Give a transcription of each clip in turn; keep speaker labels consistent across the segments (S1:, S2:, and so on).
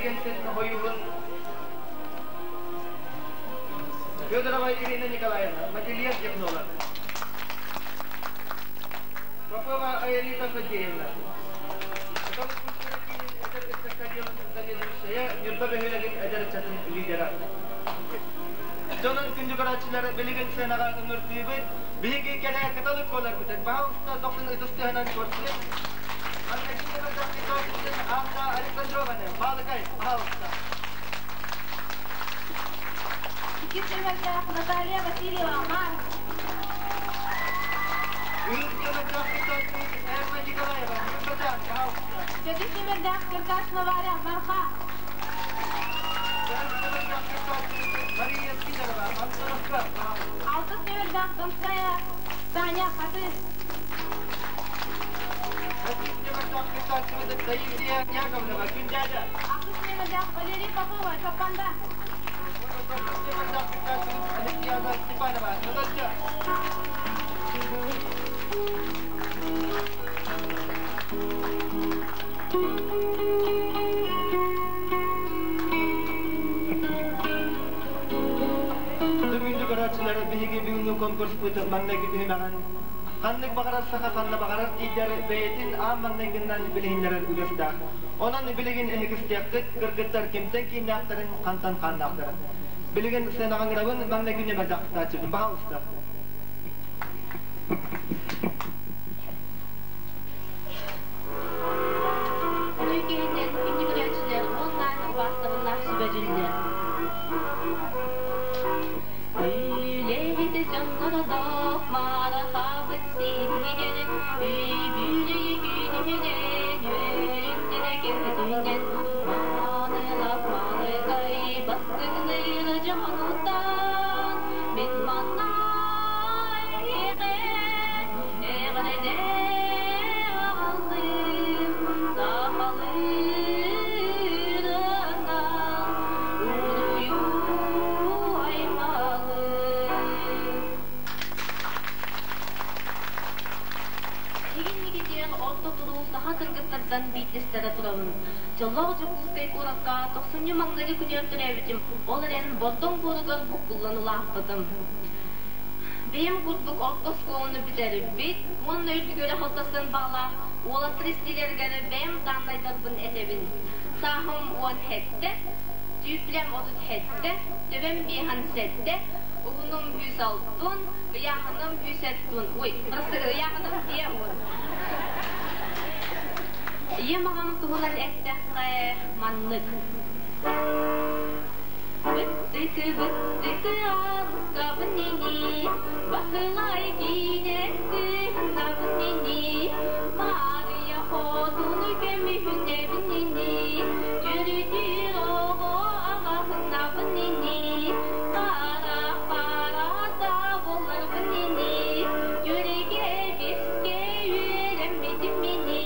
S1: Интеллигенция хойуһун Федорова Ирина Николаевна, модельер-технолог. Попова Аэлита Фадеевна. Культура киинин эдэр ыччакка отделын заведующая, Ньурба бөһүөлэгин эдэр ыччатын лидера. Дьонун күндү көрөөччүлэр билигин сценаҕа ыҥыртыыбыт. Биһиги кэлэ кыталык буоларбытын, пожалуйста, дохсун ытыс тыаһынан көрсүн. Анна Александрованы, Малыкай, пожалуйста.
S2: Иккис нүөмэрдээх Наталья Васильева, Марк.
S1: Үһүс нүөмэрдээх кыттааччыбыт Эмма Николаева, Ньурбачаан, пожалуйста.
S2: Төрдүс нүөмэрдээх Черкашина Варя, Марха.
S1: Бэһис нүөмэрдээх кыттааччыбыт Мария Сидорова, Антоновка, пожалуйста.
S2: Алтыс нүөмэрдээх Донская Таня, Хатыс.
S1: Сэттис нүөмэрдээх кыттааччыбыт Таисия Яковлева, Күндээдэ.
S2: Ахсыс нүөмэрдээх Валерий Попова, Чаппанда.
S1: Тохсус нүөмэрдээх кыттааччыбыт Алексеяна Степанова, Нылачча. Бүгүнкү көрөөччүлэр биһиги бүгүҥҥү конкурспут маҥнайгы түһүмэҕин ханнык баҕарар саха ханна баҕарар тиийдэр бэйэтин аан маҥнайгыннан билиһиннэрэр үгэстээх. Онон билигин эһигистиэххит кыргыттар кимтэн кииннээхтэрин, хантан хааннаахтарын. Билигин сценаҕа ыҥырабын маҥнайгы нүөмэрдээх Пожалуйста.
S2: Үтүө киһинэн күндү көрөөччүлэр уонна убаастабыллаах сүбэ дьүллэр. Үлэһит дьонноро дохмарахабыт сиһигэр үбүлүй күнүнэн үөрүннэрэ көтүнэн маанылах малыкай бастыҥныыр дьонуттан мин манна эһиэхэ эҕэрдэ аҕаллым сахалыырынан уруйу аймалым. Эһигиннигитиэх орто туруу саха кыргыттартан биирдэстэрэ турабын. Дьоллоох Дьокуускай куоракка тохсунньу маҥнайгы күнүгэр төрөөбүтүм, ол эрэн Бордоҥ буоругар буккуллан улааппытым. Бэйэм курдук орто оскуоланы бүтэрбит уонна үрдүк үөрэх ортосунан баҕалаах уолаттар истиилэригэр бэйэм дааннайдарбын этэбин. Сааһым 17, түүплэм 37, төбөм биэһэн сэттэ, уһунум сүүс алтын, ыйааһыным сүүс эттун, ой, просто ыйааһыным биэ уон. Ийэм аҕам туһунан эттэххэ маннык. Быттыкы быттыкы алыскабын ини, Баһылай киинэ кыһынабын ини, Маарыйа хотуну көмүһүнэбин ини, Дьүрүтүүр оҕо аҕаһынабын ини, Хара харата буларбын ини, Дьүрүгэ бискэ үөрэммитим ини,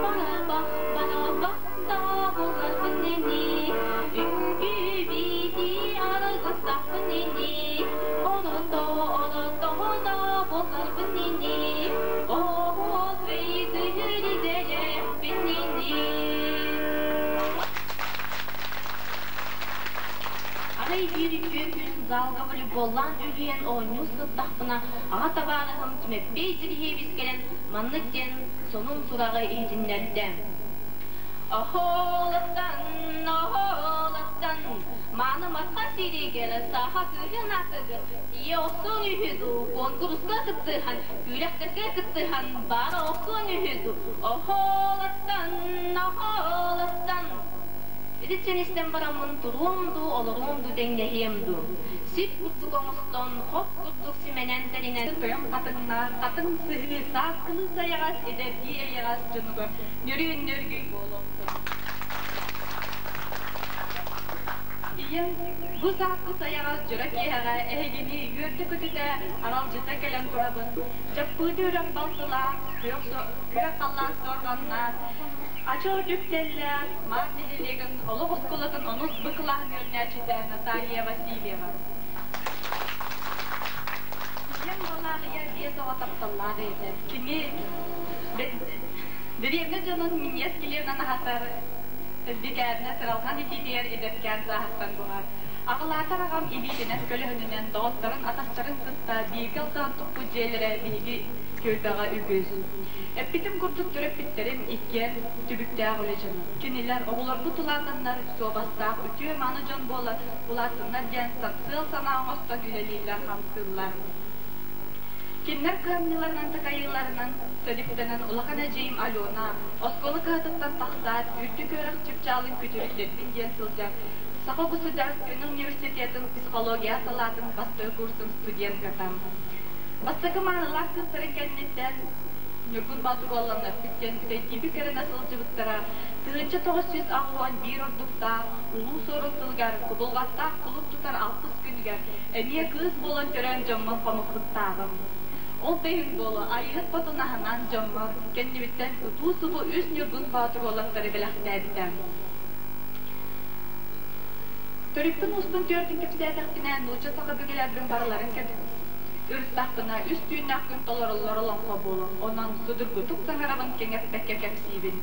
S2: Барабах барабах да буларбын ини, Үҥкүү-битии аргыстахпын ини, Орото, орото да буларбын ини, Оһуокай күһүрүдэлэхпин ини. Арай биир үтүө күн залга волейболлаан үлүйэн оонньуу сыттахпына, аҕа табаарыһым Түмэппий Дьириһиэбис кэлэн маннык диэн сонун сураҕы иһитиннэрдэ. Оһолоттон, оһолоттон, мааны Марха сиригэр саха кыыһын атыгыр тиийэ охсуон үһү дуу, куонкуруска кыттыһан, күрэхтэргэ кыттыһан баара охсуон үһү дуу, оһолоттон, оһолоттон. Итиччэн истэн бараммын туруом дуу, олоруом дуу тэҥнэһиэм дуу. Сип курдук оҥостон, хоп курдук симэнэн тэринэн
S3: Тойон хатыҥнаах, хатыҥ сыһыы, сааскылыы сайаҕас, эдэрдии эйэҕэс дьонугар нөрүөн нөргүй буолуохтун. Ийэм бу сааскы сайаҕас дьоро киэһэҕэ эһигини үөрдэ-көтүтэ аралдьыта кэлэн турабын. Дьаппыыты үрэх балтылаах, күөх, күөх халлаан суорҕаннаах, ача үктэллээх Маар нэһилиэгин олох оскуолатын онус Б кылааһын үөрэнээччитэ Наталья Васильева. Ийэм Балаарыйа биэс оҕо тапталлаах ийэтэ. Кини дэриэбинэ дьонун минньигэс килиэбинэн аһатар. Бикээринэ сыралҕан итиитигэр эдэркээн сааһыттан буһар. Аҕалаатар аҕам илиитинэн көлөһүнүнэн доҕотторун атахтарын кытта бииргэ алтыһан туппут дьиэлэрэ биһиги түөлбэҕэ үгүс. Эппитим курдук төрөппүттэрим иккиэн түбүктээх үлэ дьоно. Кинилэр оҕолорбут улаатаннар суобастаах үтүө-мааны дьон буола улааттыннар диэн сыал санаа оҥостон үлэлииллэр-хамсыыллар. Кинилэр кыһамньыларынан такайыыларынан сэдиптэнэн улахан эдьиийим Алена оскуола кыһатыттан тахсаат, үрдүк үөрэх чыпчаалын күтүрүллэрбин диэн сылдьар Саха государственнай университетын психология салаатын бастакы курсун студентката. Бастакы маанылаах кыыстарын кэнниттэн Ньургун Боотур уолланнарбыт диэн бүтэйдиибит кэрэнэ сылдьыбыттара 1981 ордуктаах Улуу Суорун сылыгар кубулҕаттаах кулун тутар алтыс күнүгэр эмиэ кыыс буолан төрөөн дьоммор хомуппуттааҕым. Ол да иһин буолуо, Айыыһыт хотун аһынан дьоммор кэннибиттэн утуу-субу үс Ньургун Боотур уолаттары бэлэхтээбитэ. Төрүппүн ууспун түөртүн кэпсээтэхпинэ, нуучча саха бүгүлэрбин барыларын ырыттахпына, үс түүннээх күн толороллор олоҥхо буолуо. Онон судургутук саҥарабын кэҥэппэккэ кэпсиибин.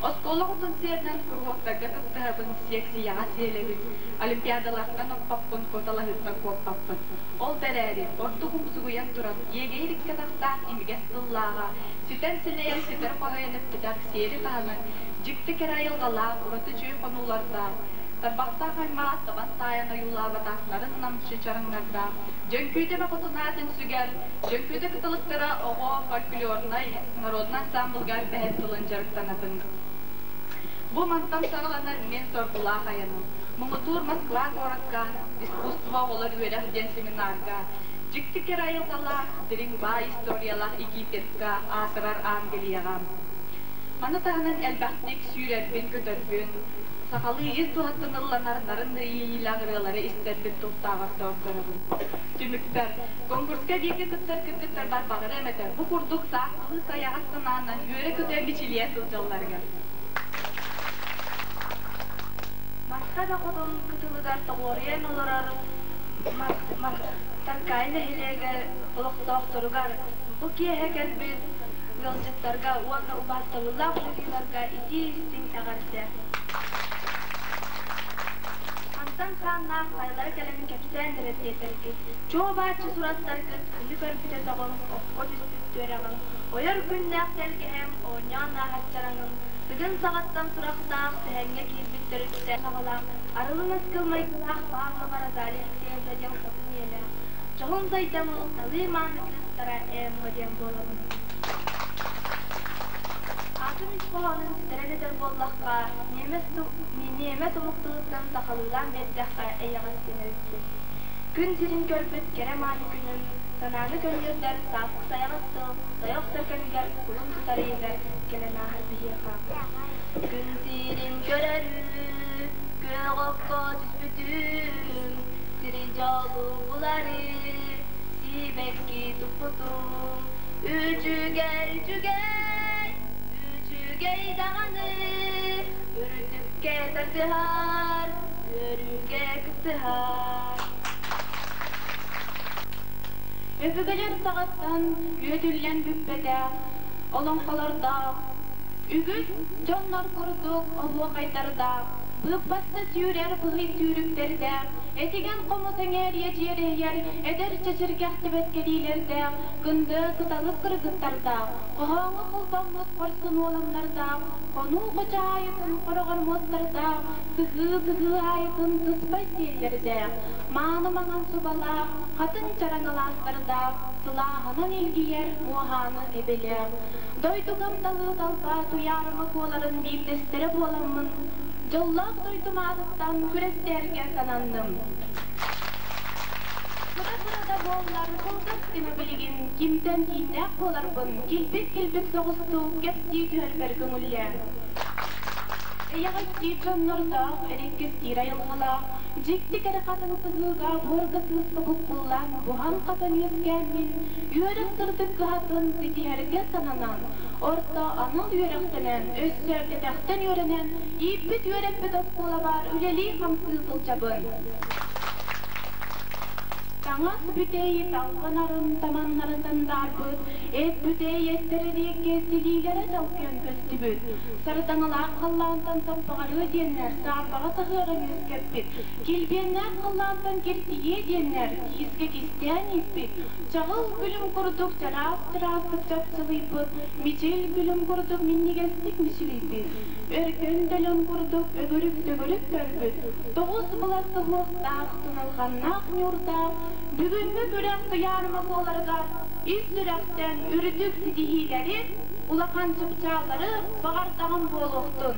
S3: Оскуола оҕотун сиэринэн куруһуоктарга кыттыһабын, сиэксийэҕэ сиэлэбин, олимпиадалартан оппоппун, куоталаһыыттан куоппаппын. Ол да эрээри, ордук умсугуйан туран, иэгэйэр икки атахтаах имигэс тыллааҕа, сүтэн-силэйэн сүтэр хоһуйан эппитэх сиэри таһынан, дьикти кэрэ айылҕалаах, ураты чүй хонуулардаах, тарбахтаах аймаҕа табан таайан ойуулаабатах нарын намчы чараҥнардаах, Дьөҥкүүдэ хотун аатын сүгэр, Дьөҥкүүдэ кыталыктара оҕо фольклорнай народнай ансаамбылыгар бэһис сылын дьарыктанабын. Бу мантан саҕаланар мин соргулаах айаным. Муҥутуур Москва куоракка искусство оҕолор үөрэх диэн семинарга дьикти кэрэ айылҕалаах, дириҥ баай историялаах Египетка, аатырар Англияҕа. Маны таһынан элбэхтик сүүрэрбин-көтөрбүн, сахалыы ис туһаттан ылланар нарын иэйиилээх ырыалары истэрбин тултааҕар тоорторобун. Түмүкпэр, конкурска бииргэ кыттар кыргыттарбар баҕарыам этэ, бу курдук сааскылыы сайаҕас санаанан үөрэ-көтө мичилийэ сылдьалларыгар.
S4: Марха да хотун кытылыгар тоҕуоруйан олорор Таркаайы нэһилиэгэр олохтоохторугар бу киэһэ кэлбит ыалдьыттарга уонна убаастабыллаах жюриларга итии-истиҥ эҕэрдэ! Хантан хааннаах хайалара кэлэн кэпсээн эрэ диэтэргит, чуо-бааччы сурастаргыт күнү көрбүт өтөҕүм, окко түспүт түөрэҕим, ойор күннээх тэлгэһэм, оонньоон ааһар чараҥым, тыгын саҕаттан сурахтаах, сэһэҥҥэ киирбит төрүттээх аҕалаах, арылы наскыл майгылаах Павлова Розалия Алексеевна диэн хотун ийэлээх, дьоһун сайдам талыы мааны кыыстара Эмма диэн буолабын. Аатын ис хоһоонун ситэрэн этэр буоллахха, ньиэмэс омук тылыттан сахалыылаан биэрдэххэ эйэҕэс диэн эбиппин. Күн сирин көрбүт кэрэ-мааны күнүм, санааны көнньүөрдэр сааскы сайаҕас тыл сайа охсор кэмигэр кулун тутар ыйыгар кэлэн ааһар биһиэхэ. Күн сирин көрөрү, күөх окко түспүтүм, сири дьолу булары, сибэкки туппутум. Үчүгэй, үчүгэй, үчүгэй даҕаны, үрдүккэ тардыһар, үөрүүгэ кыттыһар.
S5: Өбүгэлэр саҕаттан үөтүллэн бүппэтэх олоҥхолордоох, үгүс дьоннор курдук оһуохайдардаах, быыппаста сүүрэр быһый сүүрүктэрдээх, этигэн хомус эҥээрийэ дьиэрэһийэр эдэр чэчиргэхтибэт кэлиилэрдээх, кындыа кыталык кыргыттардаах, хоһооҥҥо холбоммут хорсун уоланнардаах, хонуу хочо аайытын хороҕор муостардаах, сыһыы-сыһыы аайытын сыспай сиэллэрдээх, мааны маҥан субалаах, хатыҥ чараҥалаахтардаах, сылааһынан илгийэр муоһааны эбэлээх, дойдугам талыы талба Туйаарыма куоларын биирдэстэрэ буоламмын, дьоллоох дойдум аатыттан күрэстээргэ сананным. Кыра-кыра да буоллар, кылгас гына билигин кимтэн кииннээх буоларбын килбик-килбик соҕустук кэпсии түһэрбэр көҥүллээн. Эйэҕэстиир дьоннордоох, эриэккэстиир айылҕалаах, дьикти кэрэ хатыҥ сыһыыга буорга сыыска буккуллан, буһан-хатан үөскээммин, үөрэх сырдык кыһатын ситиһэргэ сананан, орто анал үөрэхтэнэн, өссө кэтэхтэн үөрэнэн, ииппит-үөрэппит оскуолабар үлэлии-хамсыы сылдьабын. Таҥас бүтэй талбан-арын таманнары сандаарбыт, эт бүтэй эттэрэ диэки силиилэрэ дьалкыйан көстүбүт. Сардаҥалаах халлаантан саппаҕырыа диэннэр саарбаҕа саһыаран үөскэппит, килбиэннээх халлаантан киртийиэ диэннэр киискэ кистээн ииппит, чаҕыл күлүм курдук чараас-чараастык чапчылыйбыт, мичил күлүм курдук минньигэстик мичилийбит, өркөн төлөн курдук өгүрүк-төгүрүк көрбүт, тоҕус былас суһуохтаах, туналҕаннаах ньуурдаах бүгүҥҥү күрэх туйаарыма буоларыгар ис сүрэхтэн үрдүк ситиһиилэри, улахан чыпчааллары баҕардаҕым буолуохтун.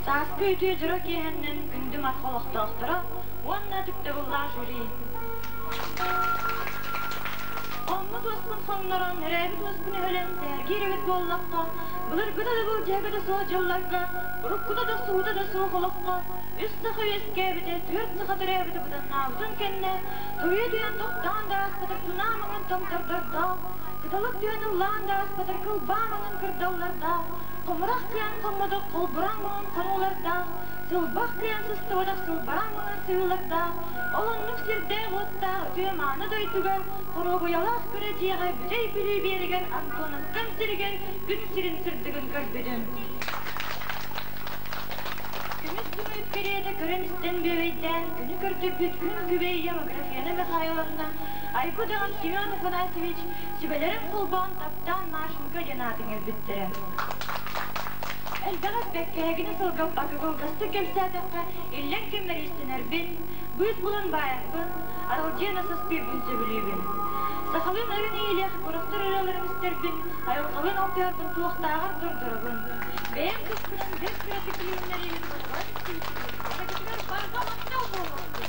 S3: Сааскы үтүө дьоро киэһэннэн күндү Марха олохтоохторо уонна түптэ-буллаах жюри. Хоммут уоспун хоҥнорон, өрөөбүт уоспун өһөлөн сэһэргиир эбит буоллахха, былыргыта да былдьаһыга да суох дьылларга, уруккута да охсуһуута да суох олоххо үс саха үөскээбитэ, түөрт саха төрөөбүтэ быданнаабытын кэннэ, туруйа түһэн тохтоон да ааспатар тунаа маҥан томтордордоох, кыталык түһэн ыллаан да ааспатар кылбаа маҥан кырдаллардаах, хомурах кыайан хоммотох холбураҥ маҥан хонуулардаах, сылбах кыайан сыстыбатах сылбараҥ маҥан сыһыылардаах, ол оннук сирдээх-уоттаах үтүө-мааны дойдуга хоруобуйалаах көрө дьиэҕэ Бүтэй Бүлүү биэригэр Антоновкам сиригэр күн сирин сырдыгын көрбүтүм. Көмүс көмүс кэриэтэ көрөн-истэн бүөбэйдээн күнү көрдөрбүт күн күбэй ийэм Аграфена Михайловна, Айгу даҕан Семен Афанасьевич сүбэлэрин холбоон таптаан Машенька диэн аатын иҥэрбиттэрэ. Элбэҕи эппэккэ, эһигини сылгаппакка кылгастык кэпсээтэххэ, иллэҥ кэммэр иистэнэрбин, быыс булан баайарбын, аралдьыйан ас астыырбын сөбүлүүбүн. Сахалыын өрүн иилэх, курахтар ырыаларын истэрбин, айылҕалыын алтыһарбын туохтааҕар дордоробун. Бэйэм туспунан бэрт кыратык билиһиннэриибин болҕойон истибиккитин, эһигитигэр барҕа махтал буолуохтун!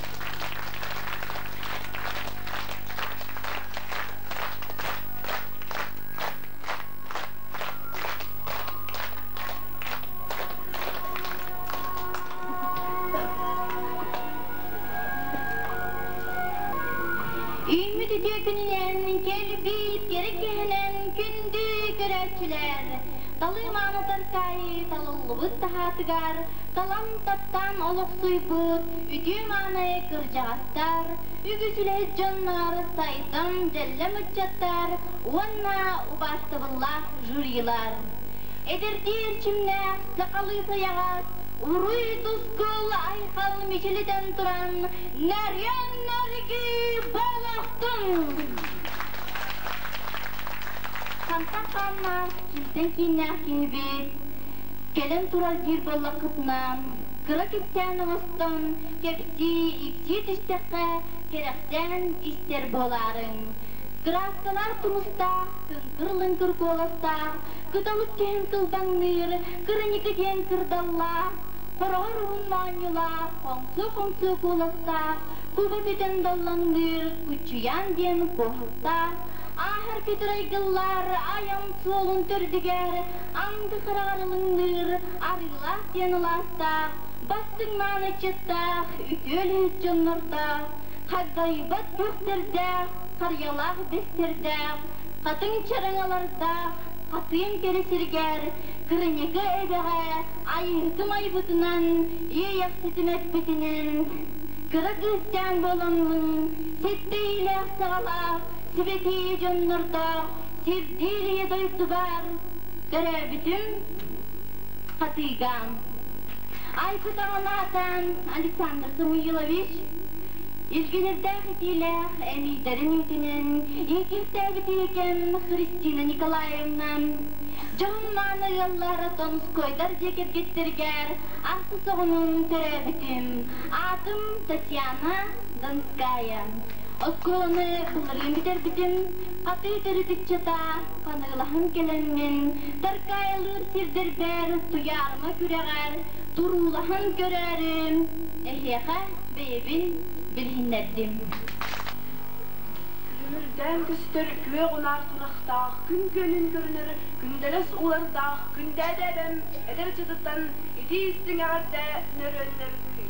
S2: Үүммүт үтүө күнүнэн, кэлбит кэрэ киһинэн күндү көрөөччүлэр! Талыы мааны Таркаайы талыллыбыт таһаатыгар талан таптаан олохсуйбут үтүө мааны кырдьаҕастар, үгүс үлэһит дьоннор, сайдам дьэллэм ыччаттар уонна убаастабыллаах жюрилар. Эдэрдии эрчимнээх сахалыы сайаҕас, уруй-тускул айхал мичилитэн туран, нөрүөн-нөргү буолуохтун! Хантан хааннаах, кимтэн кииннээх киһибит, кэлэн турар диир буоллаххытына, кыра кэпсээн оҥостон, кэпсии-ипсии түстэххэ, кэрэхсээн истэр буолаарыҥ. Кырааскалаах тумустаах, кыҥкыр-лыҥкыр куоластаах, кыталык түһэн кылбаҥныыр, кырыньыкы диэн кырдаллаах, хороҕор уһун моонньулаах, хоҥсуо-хоҥсуо куоластаах, куба бүтэн даллаҥныыр, куччуйаан диэн куоһахтаах, ааһар көтөр айгыллар, айан суолун төрдүгэр, анды хараҕар ылыҥныыр, арыылаах диэн алаастаах, бастыҥ мааны ыччаттаах, үтүө үлэһит дьоннордоох, хагдайбат күөхтэрдээх, харыйалаах бэстэрдээх, хатыҥ чараҥалардаах, хатыым кэрэ сиригэр, Кырыньыкы эбэҕэ айыытым айбытынан, иэйэхситим эппитинэн, кыра кыысчаан буоламмын, сэттэ иилээх саҕалаах, сибэтиэй дьоннордоох, сирдиир ийэ дойдубар төрөөбүтүм Хатыыга. Айбыт аҕалаатаан Александр Самуилович Илгинирдээх итиилээх эмиийдэрин үүтүнэн иитиэхтээбит ийэкэм Христина Николаевна дьоһун-мааны ыаллар Томскойдар дьиэ кэргэттэригэр ахсыс оҕонун төрөөбүтүм. Аатым Татьяна Донская. Оскуоланы былырыын бүтэрбитим, хатыы төрүт ыччата ханыылаһан кэлэммин, Таркаайылыыр сирдэрбэр Туйаарыма күрэҕэр туруулаһан көрөөрү, эһиэхэ бэйэбин билиһиннэрдим.
S4: Күлүмүрдээн көстөр күөх унаар сурахтаах, күн күөнүн көрүнэр күндэлэс уулардаах күндээдэ эбэм эдэр ыччатыттан итии истиҥ эҕэрдэ нөрүөннэргүй.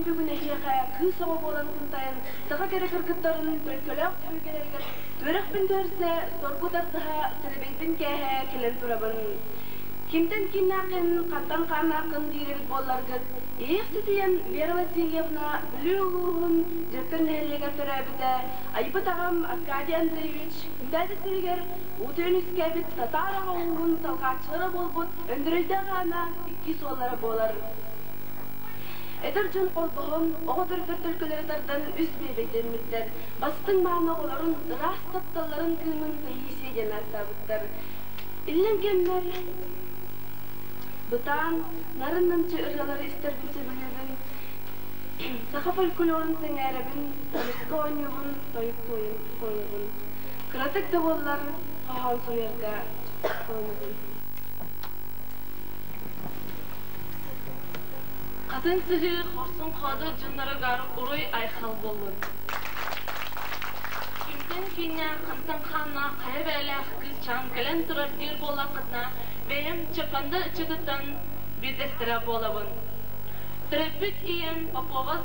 S4: бүгүн эһиэхэ кыыс оҕо буолан кынтайан саха кэрэ кыргыттарын төлкөлөөх түһүлгэлэригэр түөрэхпин түһэрсэ, соргу тардыһа, сэрэбэйбин кээһэ кэлэн турабын. Кимтэн кииннээххин, хантан хааннааххын диир эбит буолларгыт, иэх ситийэн Вера Васильевна Бүлүү улууһун Дьөппөн нэһилиэгэр төрөөбүтэ, айбыт аҕам Аркадий Андреевич Күндээдэ сиригэр уутуйан үөскээбит татаар аҕа ууһун салҕааччылара буолбут Өндөрөйдөөх Аана иккис уоллара буолар. Эдэр дьон холбоһон, оҕо төрөппүт төлкөлөрө тардан үс биэбэйдэммиттэр, бастыҥ мааны оҕолорун ыраас тапталларын кыымын Таисия диэн ааттаабыттар. Иллэҥ кэммэр бытаан, нарын-намчы ырыалары истэрбин сөбүлүүбүн, саха фольклорун сэҥээрэбин, хомуска оонньуубун, тойук туойабын. Кыратык да буоллар, хоһоон суруйарга холонобун.
S6: Хатын сыһыы хорсун хоодуот дьонноругар уруй-айхал буоллун. Кимтэн кииннээх, хантан хааннаах хайа бэйэлээх кыысчаан кэлэн турар диир буоллаххытына, бэйэм Чаппанда ыччатыттан биирдэстэрэ буолабын. Төрөппүт ийэм Попова,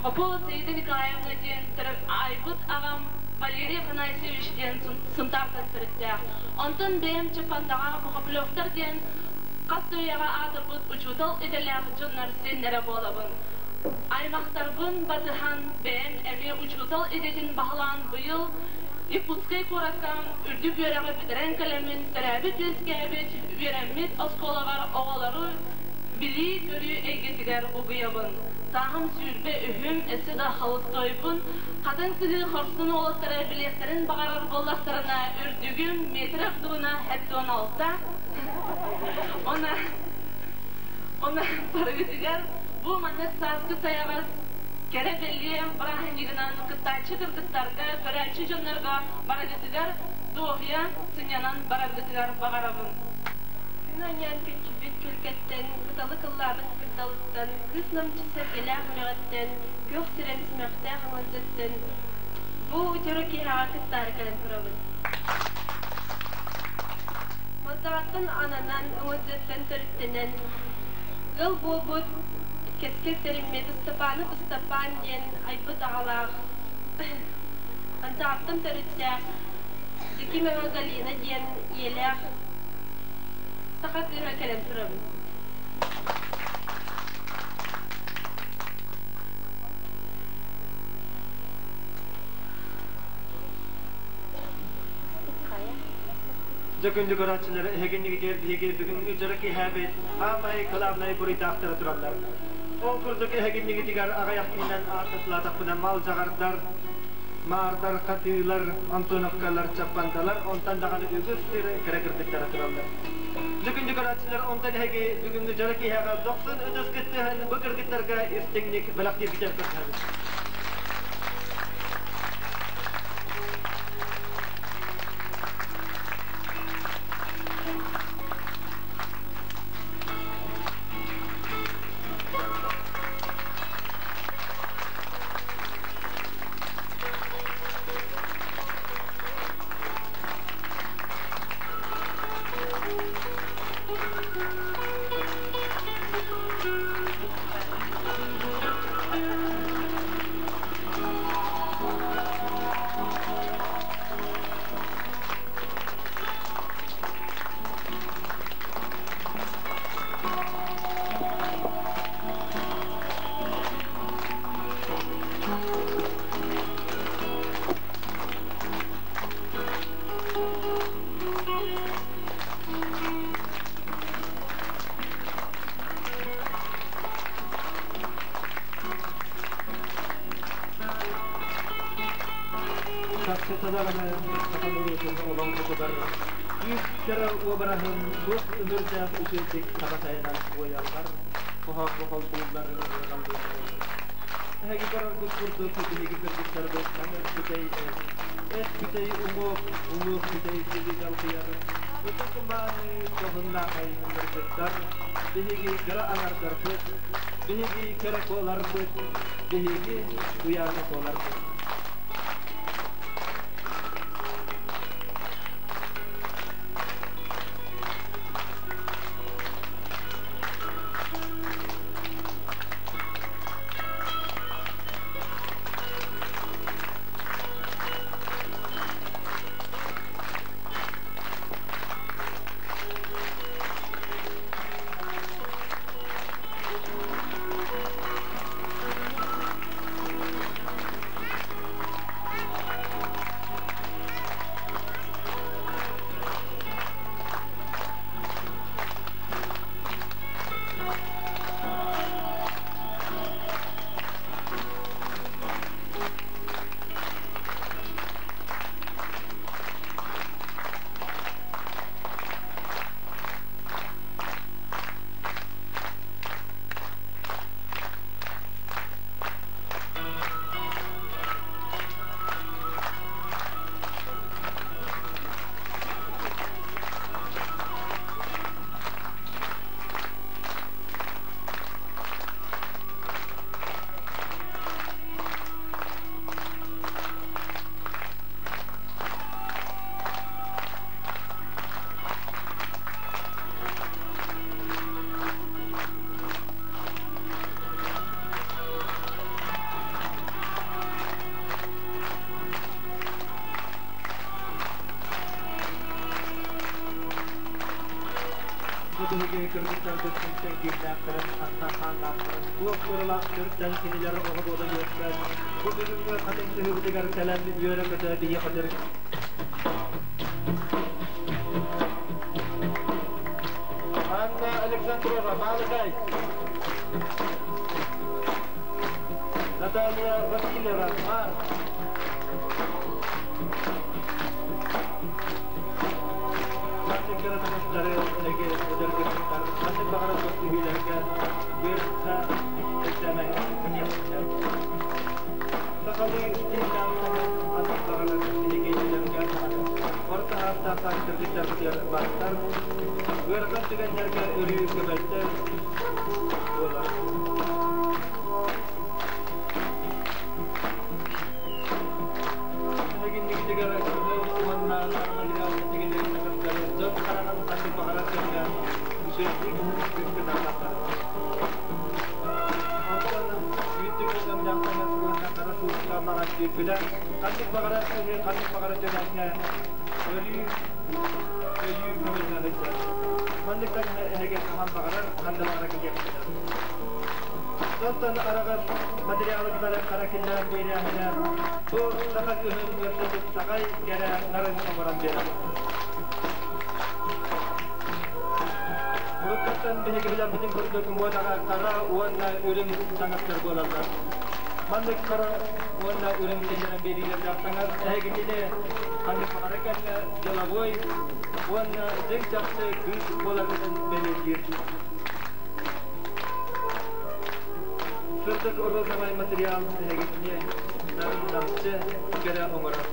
S6: Попова Саида Николаевна диэн айбыт аҕам Валерий Афанасьевич диэн Сунтаартан төрүттээх. Онтон бэйэм Чаппандаҕа Мухоплевтар диэн хас да үйэҕэ аатырбыт учуутал идэлээх дьоннор сиэннэрэ буолабын. Аймахтарбын батыһан бэйэм эмиэ учуутал идэтин баһылаан быйыл Якутскай куоракка үрдүк үөрэҕи бүтэрэн кэлэммин төрөөбүт-үөскээбит, үөрэммит оскуолабар оҕолору билии-көрүү эйгэтигэр угуйабын. Сааһым 23, өссө да холостойбун. Хатыҥ Сыһыы хорсун уолаттара билиэхтэрин баҕарар буоллахтарына, үрдүгүм метр ордугуна 76. Она, она барыгытыгар бу маннык сааскы сайаҕас кэрэ бэлиэ бырааһынньыгынан кыттааччы кыргыттарга, көрөөччү дьоннорго барыгытыгар дуоһуйа сынньанан бараргытыгар баҕарабын.
S4: Күн анньан күччүбүт күлкэттэн, кыталык ыллаабыт кырдалыттан, кыыс намчы сэргэлээх үрэҕиттэн, күөх сирэм симэхтээх өҥөлдьөттөн бу дьоро киэһэҕэ кыттаары кэлэн турабын. Мантаҕаттан ананан, өҥөлдьөттөн төрүттэнэн, ыал буолбут кэскил тэриммит Ыстапаанап Ыстапаан диэн айбыт аҕалаах, Мантаҕаттан төрүттээх Дьэкимова Галина диэн ийэлээх саха кыыһа кэлэн турабын.
S1: Дьэ күндү көрөөччүлэр, эһигиннигитигэр биһиги бүгүҥҥү дьоро киэһээбит аамай кылаабынай буруйдаахтара тураллар. Ол курдук эһигиннигитигэр аҕыйах күнүнэн ааттатылаатахпына малдьаҕардар, маардар, хатыылар, антоновкалар, чаппандалар, онтон даҕаны үгүс сир кэрэ кыргыттара тураллар. Дьэ күндү көрөөччүлэр, онтон эһиги бүгүҥҥү дьоро киэһэҕэ дохсун ытыс кыттыһан бу кыргыттарга истиҥник бэлэхтииргитигэр көрдөһөбүт. Чахчытадаҕаны саха норуотун олоҥхотугар күүс кэрэ уобараһын туох өмүрдээх үтүөтүк таба тайанан уойаллар, хоһоон холбууллар, ырҕаллыыллар. Эһиги көрөргүт курдук биһиги кыргыттарбыт маҥан бүтэй эт бүтэй уҥуох, уҥуох бүтэй сили дьалкыйар, ытык мааны дьоһуннаахай кыргыттар, биһиги кыра аҥардарбыт, биһиги кэрэ куоларбыт, биһиги туйаана куоларбыт. Бу биһиги кыргыттарбыт кимтэн кииннээхтэрин, хантан хааннаахтарын, туох туоралаах төрүттэн кинилэр оҕо буолан үөскээн, бу бүгүҥҥү хатыҥ сыһыыбытыгар кэлэн үөрэ-көтө биһиэхэ Анна Александрова, Маалыкай. Наталья Васильева, Маар. Кыратымыстары эһиги эдэр кыргыттар ханнык баҕарар көрсүһүүлэргэ быырса экзамен кытыахтар. Сахалыы стилляах ханнык баҕарар биһиги эдэргэ орто ааттаах кыргыттарбытыгар бааттар, ыарахан түгэннэргэ өрүү көмөлтө буолар. Эһигиннигитигэр кыһыл уонна саҥа тигиллибит дьон хараҕын ханнык баҕарар кэмҥэ үчүгэйдик кытаатахтар. Онтон үүттүк өҥнөөх уонна хара суукка маҥан түүппүлэ ханнык баҕарар киһи ханнык баҕарар түгэҥҥэ өрүү өйүү көмөлөһө сылдьар. Манныктан эһиги хаһан баҕарар ханна баҕарар кэлиэххэ. Онтон араҕас материалыгар хара киллэрэн биэриэхинэ, бу саха кыһын өссө тупсаҕай кэрэ нарын оҥорон биэрэр. Уруккаттан биһиги билэрбитин курдук муодаҕа хара уонна үрүҥ таҥастар буолаллар. Маннык хара уонна үрүҥ киллэрэн биэриилэрдээх таҥас эһигини ханнык баҕарар кэмҥэ деловой уонна дьиҥ чахчы кыыс буоларгытын бэлиэтиир. Сырдык розовай материал эһигини нарын-намчы кэрэ оҥорор.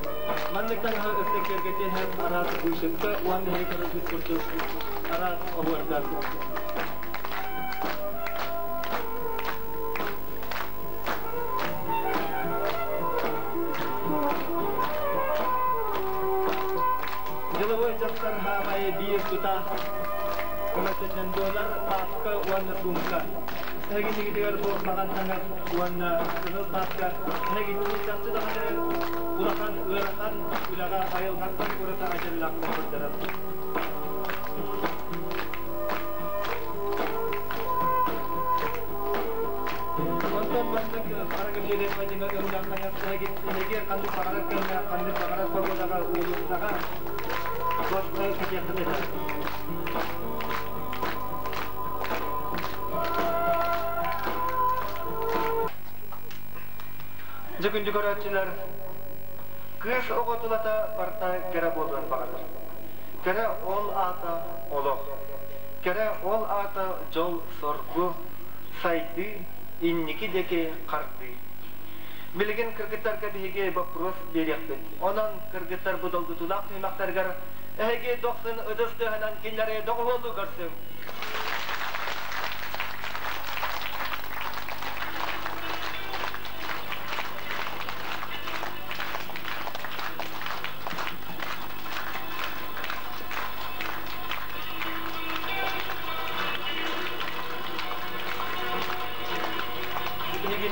S1: Маннык таҥаһы өссө киэргэтиэһэр араас вышивка уонна эһиги көрөргүт курдук араас оһуордар. Деловой дьахтар хаамайы биир тутаах көмөтүнэн буолар паапка уонна суумка. Эһигинигитигэр бу маҕан таҥас уонна кыһыл паапка эһигини чахчы даҕаны улахан ыарахан үлэҕэ айылҕаттан ураты айыллаах көрдөрөр. Онтон маннык хара көмүлүөк майдыҥа өҥнөөх таҥас эһиги ханнык баҕарар кэмҥэ, ханнык баҕарар погодаҕа, уулуссаҕа босхо кэтиэххит этэ. Дьэ күндү көрөөччүлэр, кыыс оҕо тулата барыта кэрэ буолуон баҕарар. Кэрэ ол аата олох. Кэрэ ол аата дьол-соргу, сайдыы, инники диэки хардыы. Билигин кыргыттарга биһиги боппуруос биэриэхпит. Онон кыргыттар бу долгутуулаах түһүмэхтэригэр эһиги дохсун ытыс тыаһынан кинилэри доҕуһуоллуу көрсүҥ.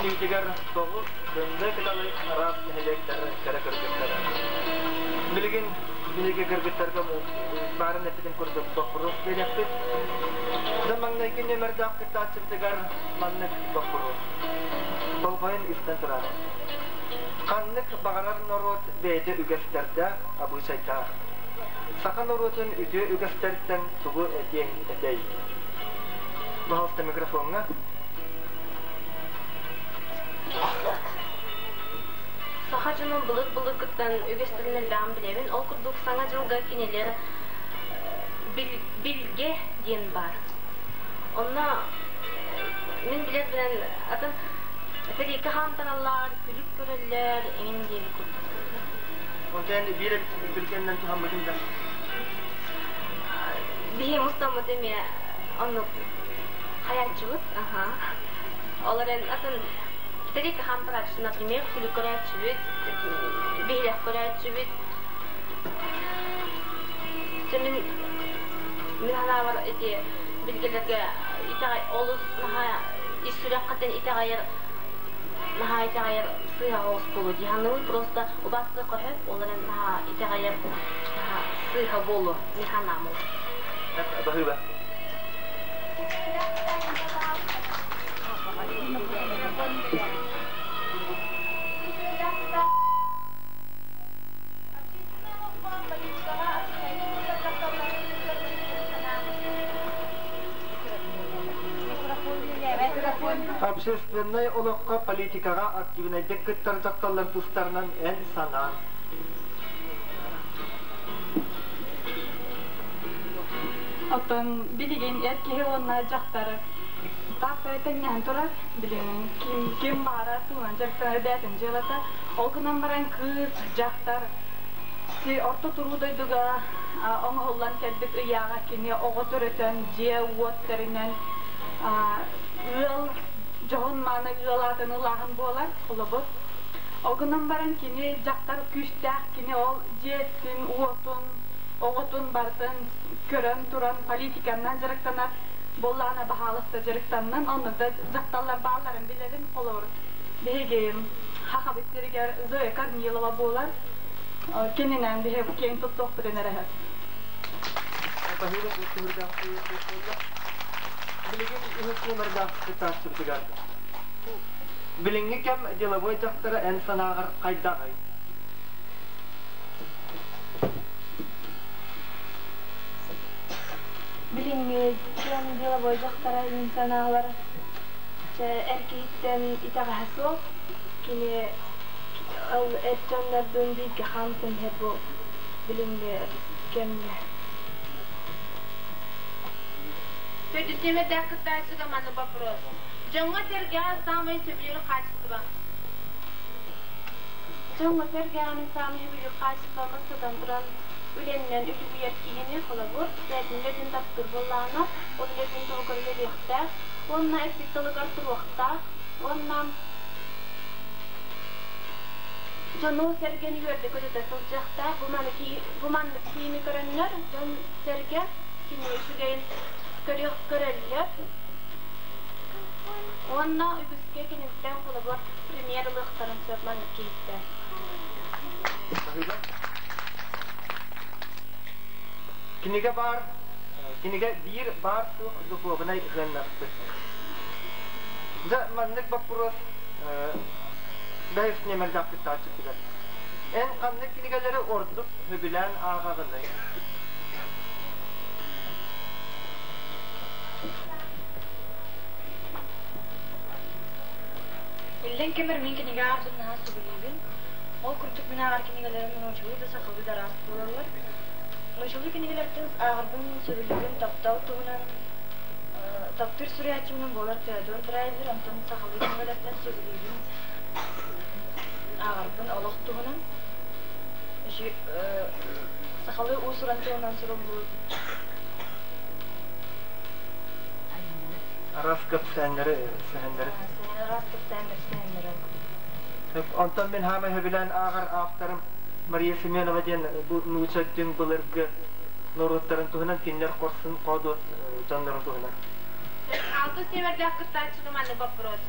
S1: Билигин тоҕус кынды кыталы араас нэһилиэктэр кэрэ кыргыттара. Билигин биһиги кыргыттарга баарын эппитин курдук боппуруос биэриэхпит. Да маҥнайгы нүөмэрдээх кыттааччыбытыгар маннык боппуруос. Болҕойон истэн турар. Ханнык баҕарар норуот бэйэтэ үгэстэрдээх, абыычайдаах. Саха норуотун үтүө үгэстэриттэн тугу этиэҥ этэй? Пожалуйста, микрофоҥҥа.
S2: Саха дьонун былыр-былыргыттан үгэстэрин элбэҕин билэбин. Ол курдук Саҥа дьылга кинилэр билгэ диэн баар. Онно мин билэрбинэн атын сэриикэ хаамтараллар, күлүк көрөллөр, эҥин диэби курдук.
S1: Онтон биир билгэннэн туһаммытым да?
S2: Биһи мустаммыт эмиэ оннук хайааччыбыт. Аха. Ол эрэн атын сэриикэ хаамтарааччы, например, күлүк көрөөччүбүт, биһилэх көрөөччүбүт. Дьэ мин мин санаабар ити билгэлэргэ итэҕэй олус наһаа ис сүрэххиттэн итэҕэйэр наһаа итэҕэйэр сыыһа оҕус буолуо дии саныыбын. Просто убаастыахха сөп, ол эрэн наһаа итэҕэйэр наһаа сыыһа буолуо мин санаам ол.
S1: Баһыыба. Общественнай олоххо политикаҕа активнайдык кыттар дьахталлар тустарынан эн санаан.
S3: Оттон билигин эр киһи уонна дьахтар таах тэҥнэһэн турар. Билигин ким, ким баара туһунан дьарыктанар бэйэтин дьыалата. Ол гынан баран кыыс, дьахтар си орто туруу дойдуга оҥоһуллан кэлбит ыйааҕа кини оҕо төрөтөн, дьиэ-уот тэринэн ыал дьоһун-мааны ыал аатын ылааһын буолар, холобур. Ол гынан баран кини дьахтар күүстээх, кини ол дьиэтин, уотун, оҕотун барытын көрөн туран политиканан дьарыктанар буоллаҕына баһаалыста дьарыктаннын, онно да дьахталлар баалларын билэбин, холобур, биһиги Хахабыт сиригэр Зоя Корнилова буолар, кининэн биһиги киэҥ туттуохпутун эрэ сөп.
S1: Баһыыба күүрдээх буолла. Билигин үһүс номердаах кыттааччыбытыгар. Билиҥҥи кэм деловой дьахтара эн санааҕар хайдаҕый?
S4: Билиҥҥи кэм деловой дьахтара мин санаалар чэ эр киһиттэн итэҕэһэ суох. Кини ол эр дьоннордуун бииргэ хаамсан иһэр бу билиҥҥи кэмҥэ.
S6: Төрдүс нүөмэрдээх кыттааччыга маннык боппуруос. Дьоҥҥо-сэргэҕэ саамай сөбүлүүр хаачыстыба.
S5: Дьоҥҥо-сэргэҕэ мин саамай сөбүлүүр хаачыстыбам бастатан туран үлэннэн үлүһүйэр киһини, холобур, бэйэтин үлэтин таптыыр буоллаҕына, ол үлэтин туһугар үлэлиэхтээх уонна эппит тылыгар туруохтаах уонна дьону-сэргэни үөрдэ-көтүтэ сылдьыахтаах. Бу маны бу маннык киһини көрөннөр дьон-сэргэ кини үчүгэйин көрүөх көрөллөр уонна үгүскэ киниттэн холобур пример ылыахтарын сөп маннык киһиттэн.
S1: Кинигэ баар, кинигэ биир баар суох духуобунай сыаннаспыт. Дьэ, маннык боппуруос бэһис нүөмэрдээх кыттааччытыгар. Эн ханнык кинигэлэри ордук сөбүлээн ааҕаҕыный?
S7: Иллэҥ кэмэр мин кинигэ ааҕарбын наһаа сөбүлүүбүн. Ол курдук мин ааҕар кинигэлэрим нууччалыы да сахалыы да араас буолаллар. Нууччалыы кинигэлэртэн ааҕарбын сөбүлүүбүн таптал туһунан таптыыр суруйааччыбынан буолар Теодор Драйзер, онтон сахалыы кинигэлэртэн сөбүлүүбүн ааҕарбын олох туһунан. Сахалыы уус-уран тылынан суруллубут
S1: Араас кэпсээннэри, сэһэннэри.
S7: Араас кэпсээннэр, сэһэннэри.
S1: Онтон мин хаамай сөбүлээн ааҕар авторым Мария Семенова диэн бу нуучча дьиҥ былыргы норуоттарын туһунан кинилэр хорсун хоодуот дьоннорун туһунан.
S6: Алтыс нүөмэрдээх кыттааччыга маннык боппуруос.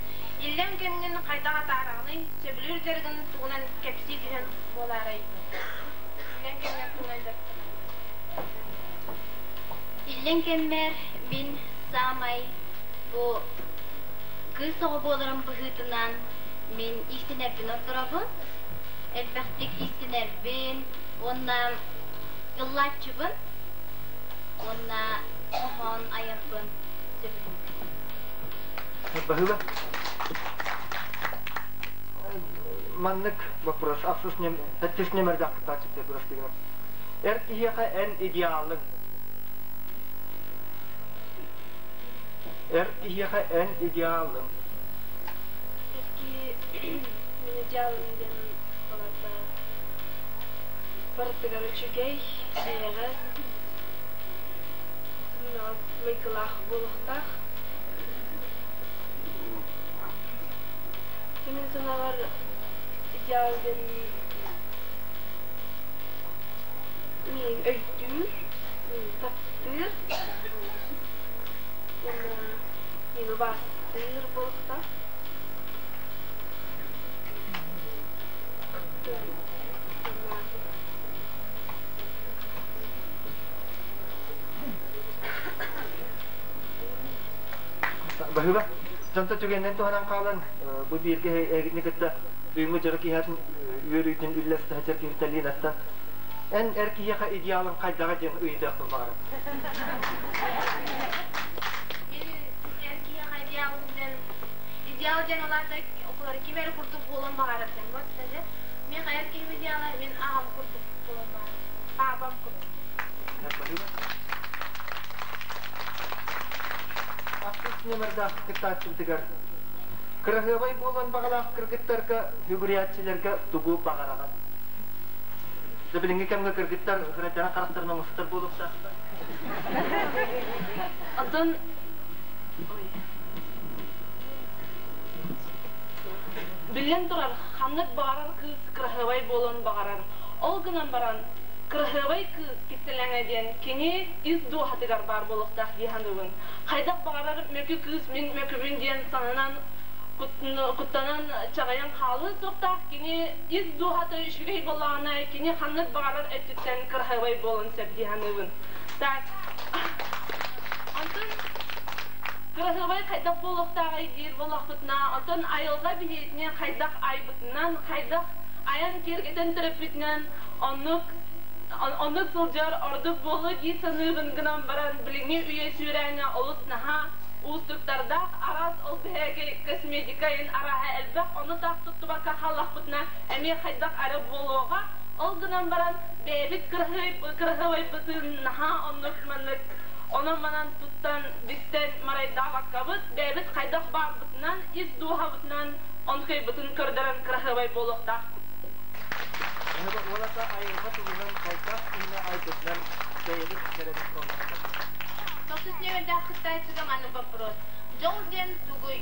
S6: Иллэҥ кэмҥин хайдах атаараҕыный, сөбүлүүр дьарыгын тугунан кэпсии түһэн буолаарай? Иллэҥ кэмҥэр тугунан дьарыктанар?
S2: Иллэҥ кэммэр мин саамай бу кыыс оҕо буоларым быһыытынан мин иистэнэрбин ордоробун. Элбэхтик иистэнэрбин уонна ыллааччыбын уонна хоһоон айарбын сөбүлүүбүн.
S1: Баһыыба. Маннык вопрос ахсыс сэттис нөмердээх кыттааччы бырастыгынан. Эр киһиэхэ эн идеалыҥ. Эр киһиэхэ эн идеалыҥ.
S4: Эр киһи мин идеалым диэн балата барытыгар үчүгэй, эйэҕэс, майгылаах буолуохтаах. Мин санаабар идеал диэн миигин өйдүүр, таптыыр уонна миигин убаастыыр буолуохтаах.
S1: Баһыыба. Дьонто түгэнинэн туһанан хаалан, бу бииргэ эһигини кытта бүгүҥҥү дьоро киһиэхин үөрүүтүн үллэстэ сылдьар киһитэ Эн эр киһиэхэ идеалыҥ хайдаҕа диэн ыйытыахпын баҕарабын.
S6: Мин эр киһиэхэ идеалым диэн
S4: Ким эрэ курдук буолуон баҕарар диэн вот даже мин хайар киһим идеала мин аҕам курдук буолуон баҕарар. Паапам курдук.
S1: Ахсыс нүөмэрдээх кыттааччыбытыгар кыраһыабай буолуон баҕалаах кыргыттарга, сүгүрүйээччилэргэ тугу баҕараҕын? Да билиҥҥи кэмҥэ кыргыттар сырайдарын харахтарын оҥостор буолуохтаахтар.
S6: Оттон биллэн турар, ханнык баҕарар кыыс кыраһыабай буолуон баҕарар. Ол гынан баран, кыраһыабай кыыс кистэлэҥэ диэн кини ис дууһатыгар баар буолуохтаах дии саныыбын. Хайдах баҕарар мөкү кыыс мин мөкүбүн диэн сананан куттанан чаҕыйан хаалыа суохтаах. Кини ис дууһата үчүгэй буоллаҕына, кини ханнык баҕарар өттүттэн кыраһыабай буолуон сөп дии саныыбын. Так. Онтон кыраһыабай хайдах буолуохтааҕый диир буоллахпытына, онтон айылҕа биһиэтинэн хайдах айбытынан, хайдах айан киэргэтэн төрөппүтүнэн оннук оннук сылдьар ордук буолуо дии саныыбын гынан баран, билиҥҥи үйэ сүүрээнэ олус наһаа уустуктардаах, араас ол биһиги косметика иһин арааһа элбэх, ону таах туттубакка хааллахпытына эмиэ хайдах эрэ буолуоҕа. Ол гынан баран бэйэбит кыраһыабайбытын наһаа оннук маннык онон-манан туттан бистэн марайдаабаккабыт, бэйэбит хайдах баарбытынан, ис дууһабытынан онкайбытын көрдөрөн кыраһыабай буолуохтаахпыт.
S1: Уолата айылҕа туһунан хайдах киһини айбытынан бэйэбит кэрэбит буоллаҕа.
S4: Тохсус нүөмэрдээх кыттааччыга маннык боппуруос. Дьол диэн тугуй?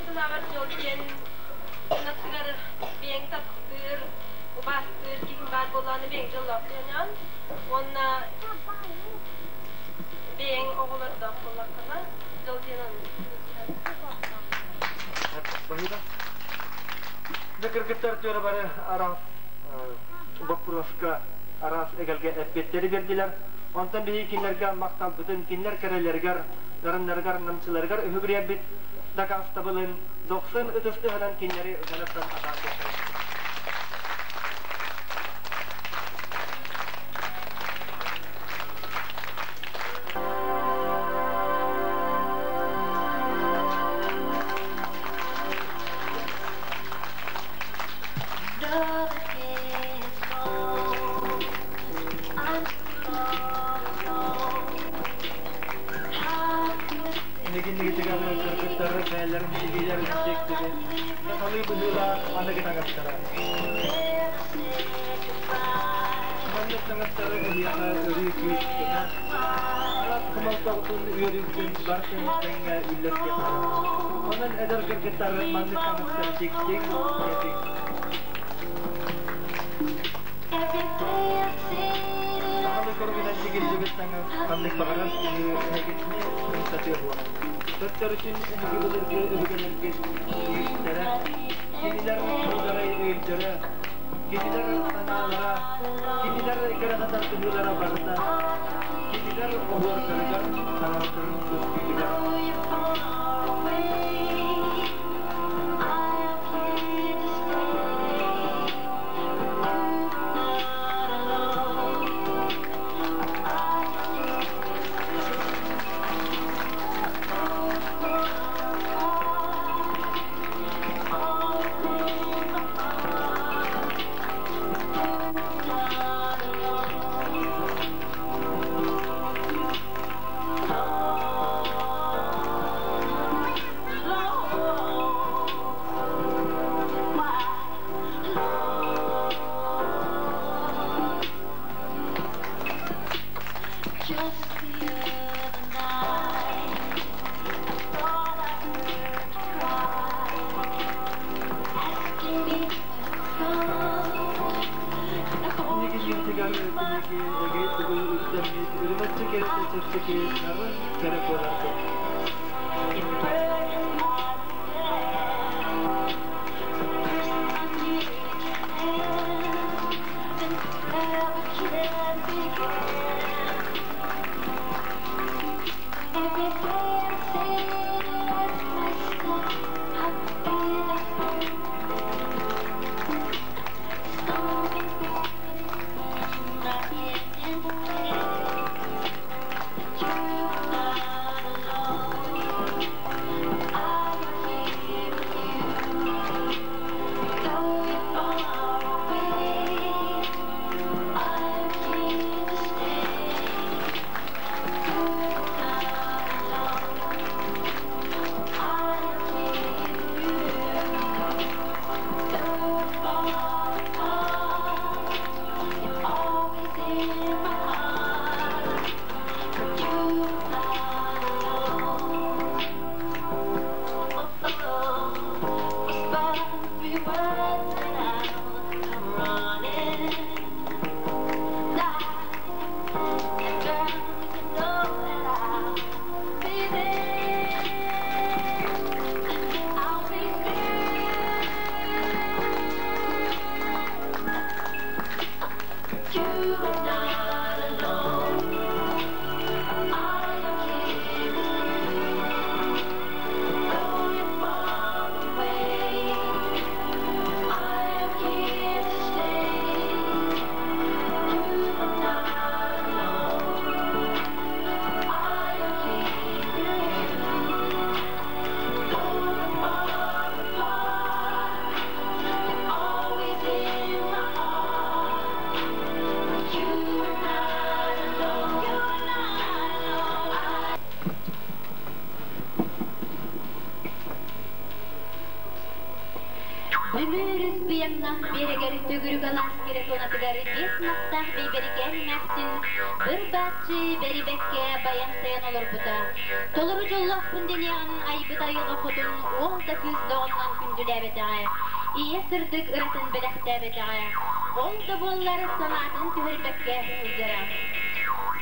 S4: Санаабар дьол диэн кынатыгар бэйэҥ таптыыр, убаастыыр киһиҥ баар буоллаҕына бэйэҥ дьоллоох диэнион уонна бэйэҥ оҕолордоох буоллаххына дьол диэн оннук.
S1: Дьэ кыргыттар түөрэ бары араас боппуруоска араас эгэлгэ эппиэттэри биэрдилэр. Онтон биһиги кинилэргэ махталбытын кинилэр кэрэлэригэр, нарыннарыгар, намчыларыгар үһүгүрүйэрбит дакаастабылын дохсун ытыс тыаһынан кинилэри ыҥыраттан атаарбыттар. Инникитигэр кыргыттары бэйэлэрин илиилэрин тиктибит, сахалыы быһыылаах аныгы таҥастара. Маннык таҥастары эһиэхэ өрүү күүс-көмө, араас хомолтоҕутун, үөрүүгүтүн барытын тэҥҥэ үллэстиэхтэрэ. Онон эдэр кыргыттары маннык таҥастары тиктиҥ, кэтиҥ. Сахалыы көрүҥүнэн тигиллибит таҥас ханнык баҕарар киһи эһигитини ымсатыа буолар. Төттөрүтүн эһиги былыргы өбүгэлэргит күүстэрэ, кинилэр муударай өйдөрө, кинилэр санаалара, кинилэр кэрэҕэ тардыһыылара барыта, кинилэр оһуордарыгар таҥастарын көстүүтүгэр. Инникитигэр биһиги эгэ тугу үктэммит үрүмэччи кэрэтэ чэпчэки нарын кэрэ буоларбыт.
S2: Айаннаах биэрэгэр төгүрүк алаас кэрэ туонатыгар биэс ынахтаах Бэйбэрикээн эмээхсин быр-бааччы бэрибэккэ байан-тайан олорбута. Толору дьоллоохпун диэниэҕин айбыт айылҕа хотун уол да кыыс доҕоннон күндүлээбэтэҕэ, ийэ сырдык ыратын бэлэхтээбэтэҕэ. Ол да буоллар санаатын түһэрбэккэ сылдьара.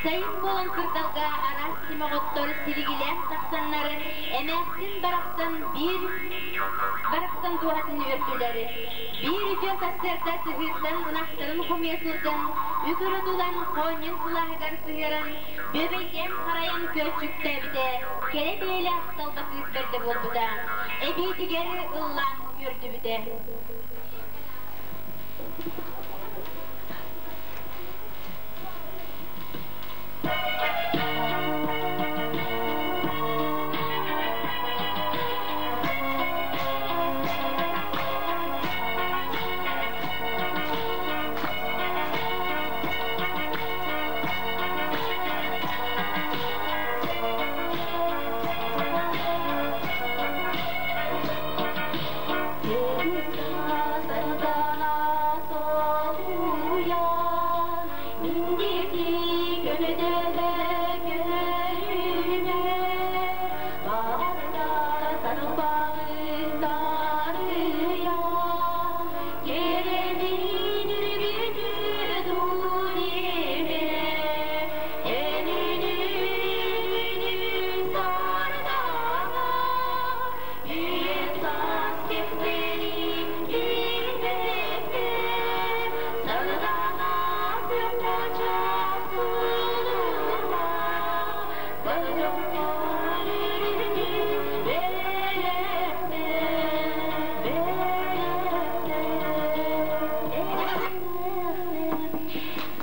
S2: Сайын буолан кырдалга араас симэҕоттор силигилээн тахсаннар эмээхсин барахсан биир барахсан дууһатын үөрдүлэр. Биир үтүө сарсыарда сыһыыттан ынахтарын хомуйа сылдьан, үк өрө тулан, хоонньун сылааһыгар сыһыаран, бүөбэйдээн харайан көөччүктээбитэ, кэрэ бэйэлээх талба кыыс бэрдэ буолбута. Эбиитигэр ыллаан үөрдүбүтэ.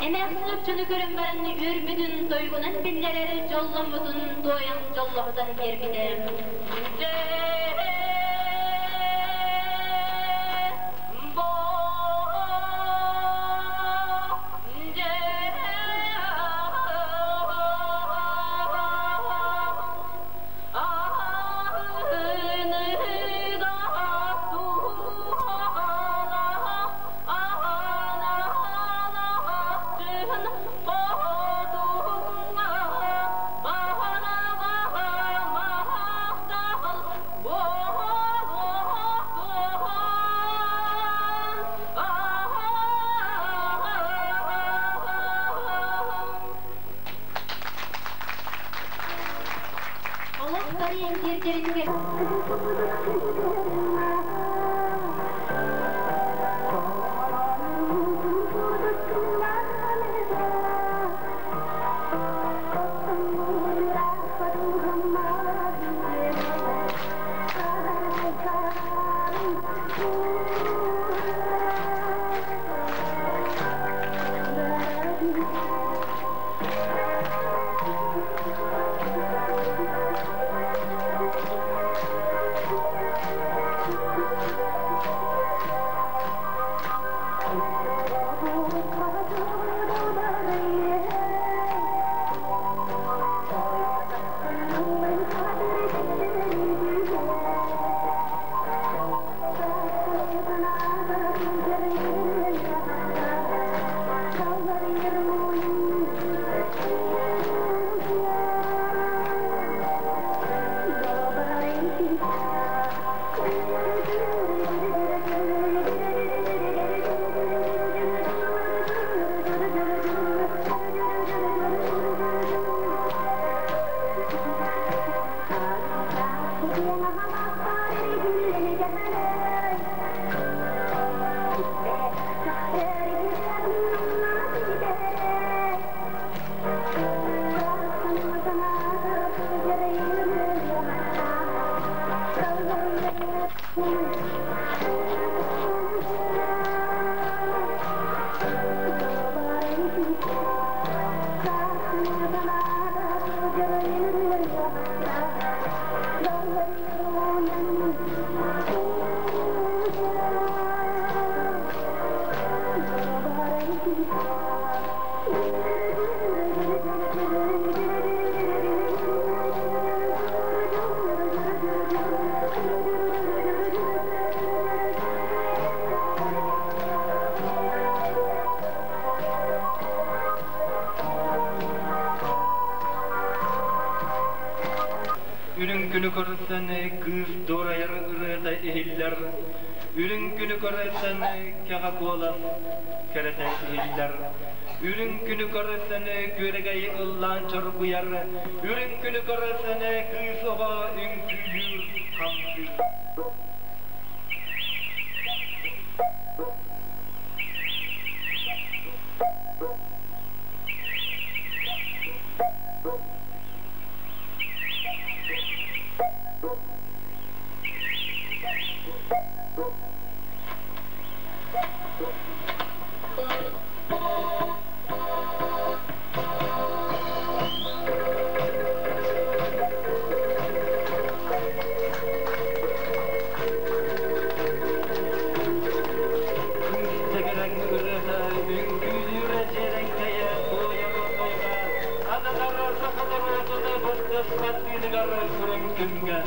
S2: Эмээхсин оччону көрөн баран үөрбүтүн тойугунан биллэрэр дьолломмутун туойан дьоллоһутан биэрбитэ. Олох барыйан сирдэрин
S1: күнү көрсөн кыыс дуорайар ырыата иһиллэр, үрүҥ күнү көрсөн кэҕэ куолас кэрэтэ иһиллэр, үрүҥ күнү көрсөн күөрэгэй ыллаан чоргуйар, үрүҥ күнү көрсөн кыыс оҕо үҥкүүлүүр хамсыыр. Күүстэгэрэҥ ырыата үҥкүүлүүрэ дьиэрэҥкэйэ туойа-туойа Ататар саха норуотун быстыспат тыыныгар үрүҥ күҥҥэ.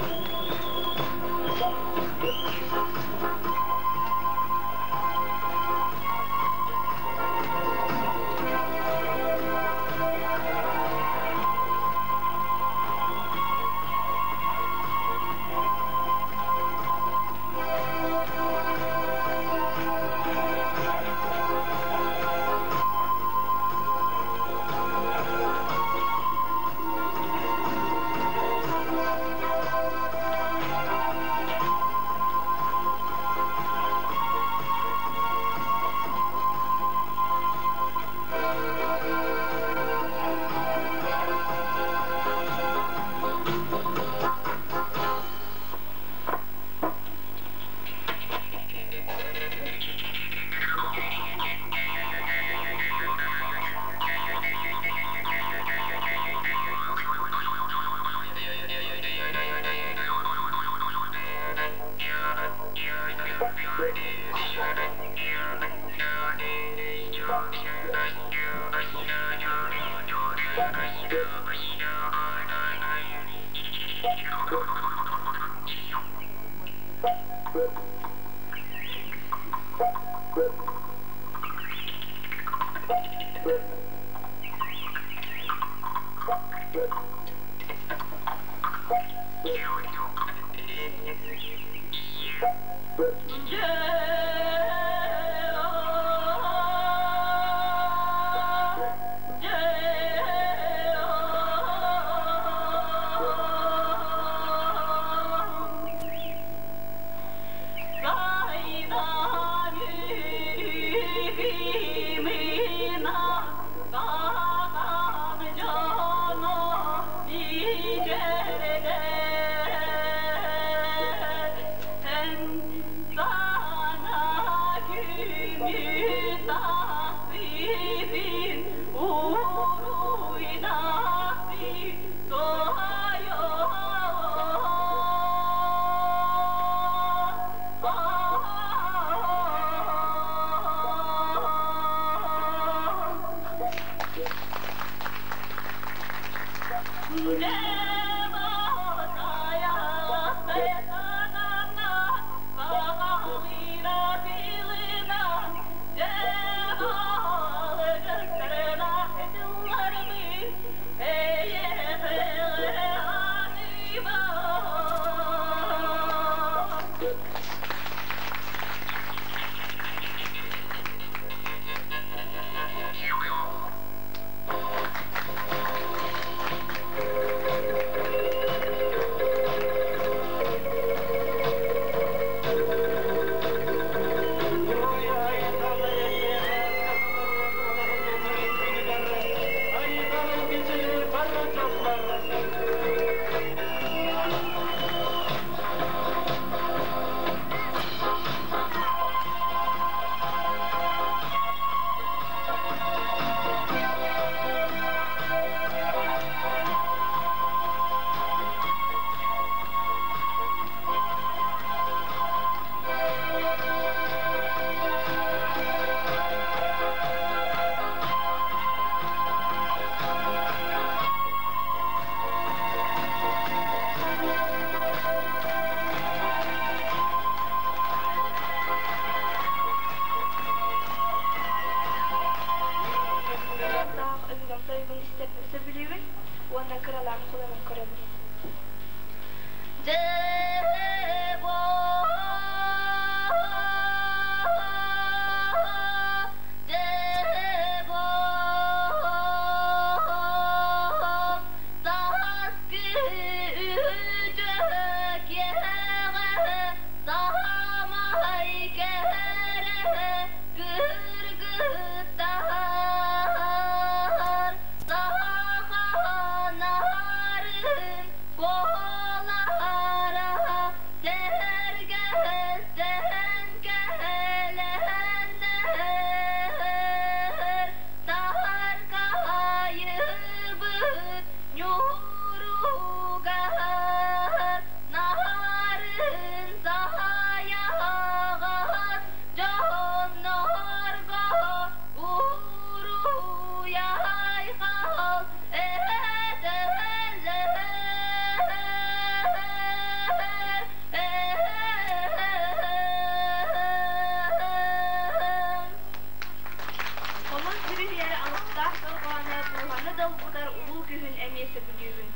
S4: Таах өбүгэм тойугун истэрбин сөбүлүүбүн уонна кыралаан холонон көрөбүн. Онон дьүрүһүйэр алыптаах дорҕооно дууһаны долгутар улуу күһүн эмиэ сөбүлүүбүн.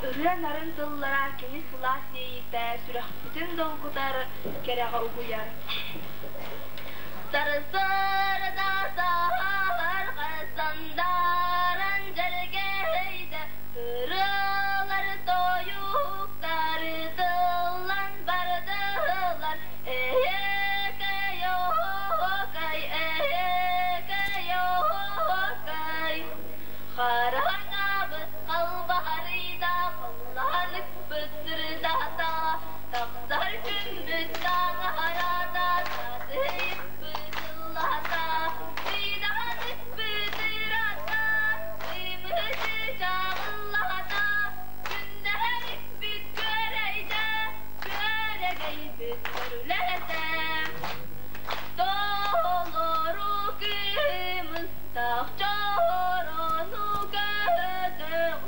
S4: Ырыа нарын тыллара кини сылаас иэйиитэ сүрэхпитин долгутар, кэрэҕэ угуйар.
S2: Сарсыарда саһарҕа сандаран дьэргэйдэ, ырыалар тойуктар тыллан бардылар. Эһэкэй, оһокай, эһэкэй, оһокай. Хараҥабыт халбарыйда, халлааныкпыт сырдата, тахсар күммүт таҥарата, татыйыкпыт ыллата, ыйдааныкпыт ырата, ыймыты чаҕыллата, күннэрикпит күөрэйдэ, күөрэгэйбит көрүлэтэ. Толору кымыстах чорону көтөх,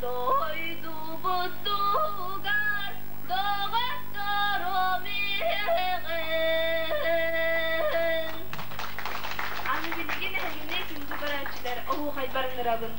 S2: дойдубут туһугар доҕотторум иһэҕин.
S4: Аны билигин эһигини күндү көрөөччүлэр оһуохайбар ыҥырабын.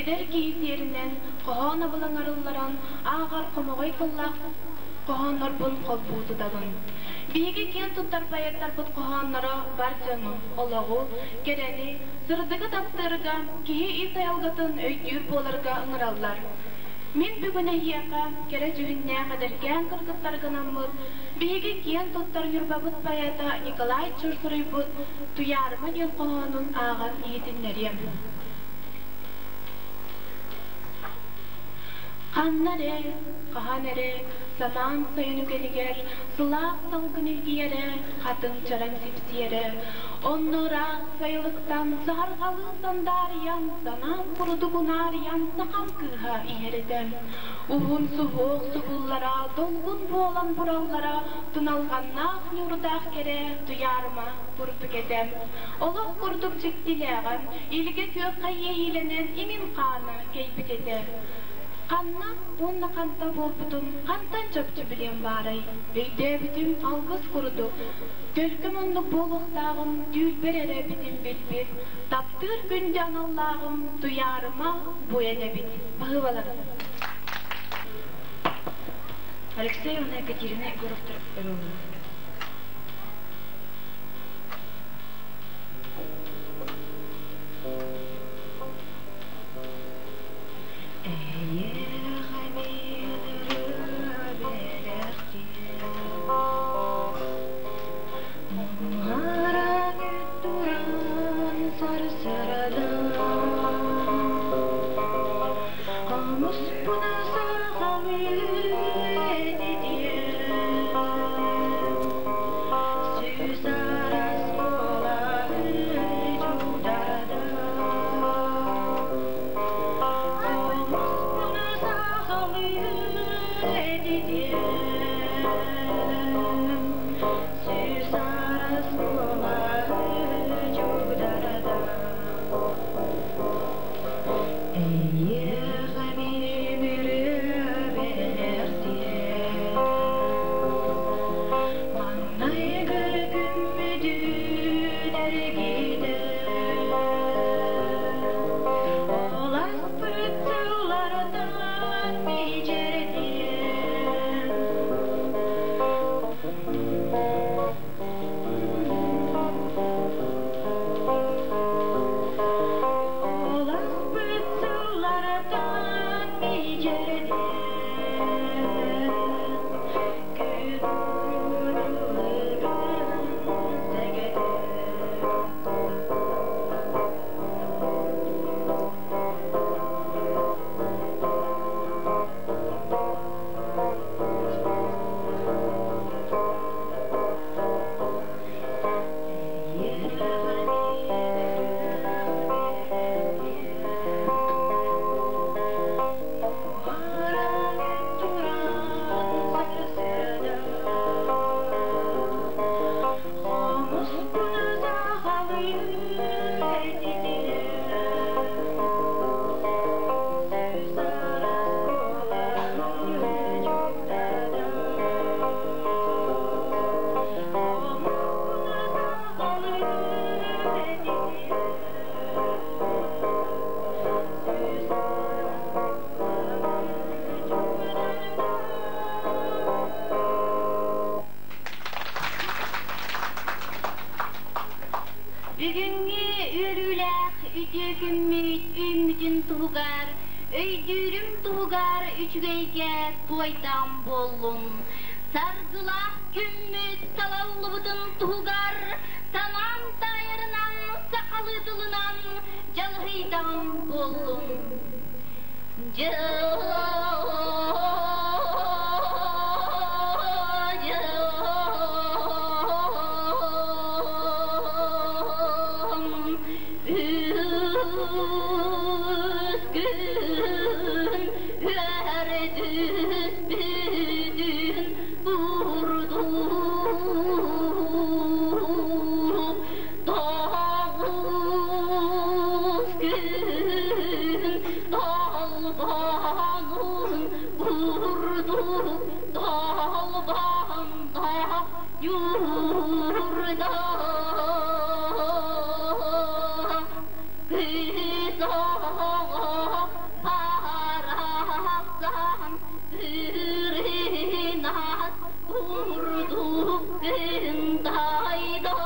S5: Эдэр киһи сиэринэн хоһоон абылаҥар ылларан ааҕар хомоҕой тыллаах хоһооннорбун холбуу тутабын. Биһиги киэн туттар поэттарбыт хоһоонноро бар дьону, олоҕу, кэрэни, сырдыгы таптыырга, киһи ис айылгытын өйдүүр буоларга ыҥыраллар. Мин бүгүн эһиэхэ кэрэ дьүһүннээх эдэркээн кыргыттаргынаммыт, биһиги киэн туттар Ньурбабыт поэта Николай Чур суруйбут «Туйаарыма» диэн хоһоонун ааҕан иһитиннэриэм. Ханна эрэ, хаһан эрэ самаан сайын үгэнигэр сылаас салгын илгийэрэ, хатыҥ чараҥ сипсийэрэ, онно ыраах сайылыктан саһарҕалыы сандаарыйан, санаан курдук унаарыйан сахам кыыһа иһэр этэ. Уһун суһуох субуллара, долгун буолан бураллара, туналҕаннаах ньуурдаах кэрэ Туйаарыма курдук этэ. Олох курдук дьиктилээҕэ, илгэ күөххэ иэйиилэнэн имин хаана кэйбит этэ. Ханна уонна ханта буолбутун хантан чопчу билиэм баарай? Өйдөөбүтүм алгыс курдук, төлкөм оннук буолуохтааҕын түүлбэр эрэ эбитин билбит, таптыыр күндү аналлааҕым Туйаарыма бу эн эбит. Баһыыбаларын.
S7: Алексей уонна Екатерина Егоровтар ырыалара. Эйиэхэ мин ырыа бэлэхтиэм, Муҥаран туран сарсыардан, Хомуспун сахалыы этитиэм, Сүүс араас куолаһы дьуудардан. Хомуспун сахалыы этитиэм, Сүүс араас куолаһы дьуудардан. Эйиэхэ мин ырыа бэлэхтиэм, Маҥнайгы күммүтүн эргитэн, Ол аспыт сыллартан мичээрдиэм. Ол аспыт сыллартан мичээрдиэм. Күн уруйун сэгэтэн.
S2: Бүгүҥҥү үөрүүлээх үтүө күммүт үүммүтүн туһугар, өйдүүрүм туһугар үчүгэйгэ туойдаҕым буоллун. Саргылаах күммүт салаллыбытын туһугар санаам таайарынан сахалыы тылынан дьалыһыйдаҕым буоллун. Дьыл үс күн үөрдүспүтүн бурдук тоҕус күн долбонун бурдук долбонда юрда кыыс оҕо. Кырынас курдук кынтайдым,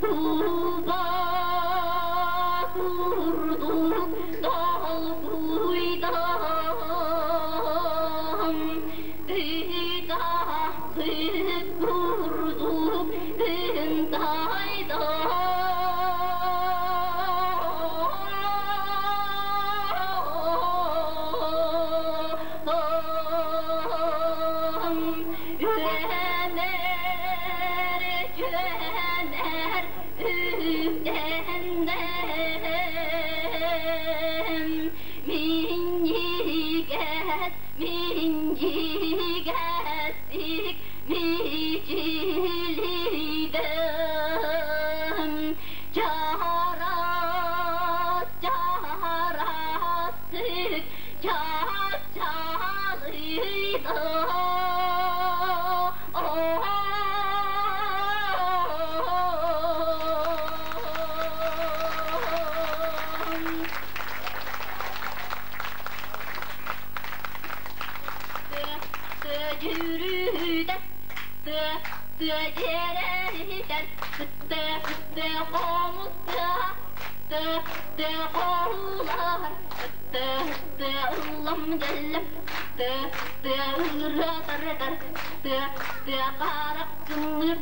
S2: Куба курдук долгуйдум, Кытаахыт курдук кынтайдым. Үөнэр, үөнэр, үктэннэм, Минньигэс, минньигэстик мичилийдим. Чараас, чараастык чачалыйдым. Тыа дьүрүтэр, тыа тыа дьиэрэһитэр, тыа тыа хомус тыа, тыа тыа хоһулар, тыа тыа ыллам дэллэм, тыа тыа ырыа тардар, тыа тыа харах кымныр,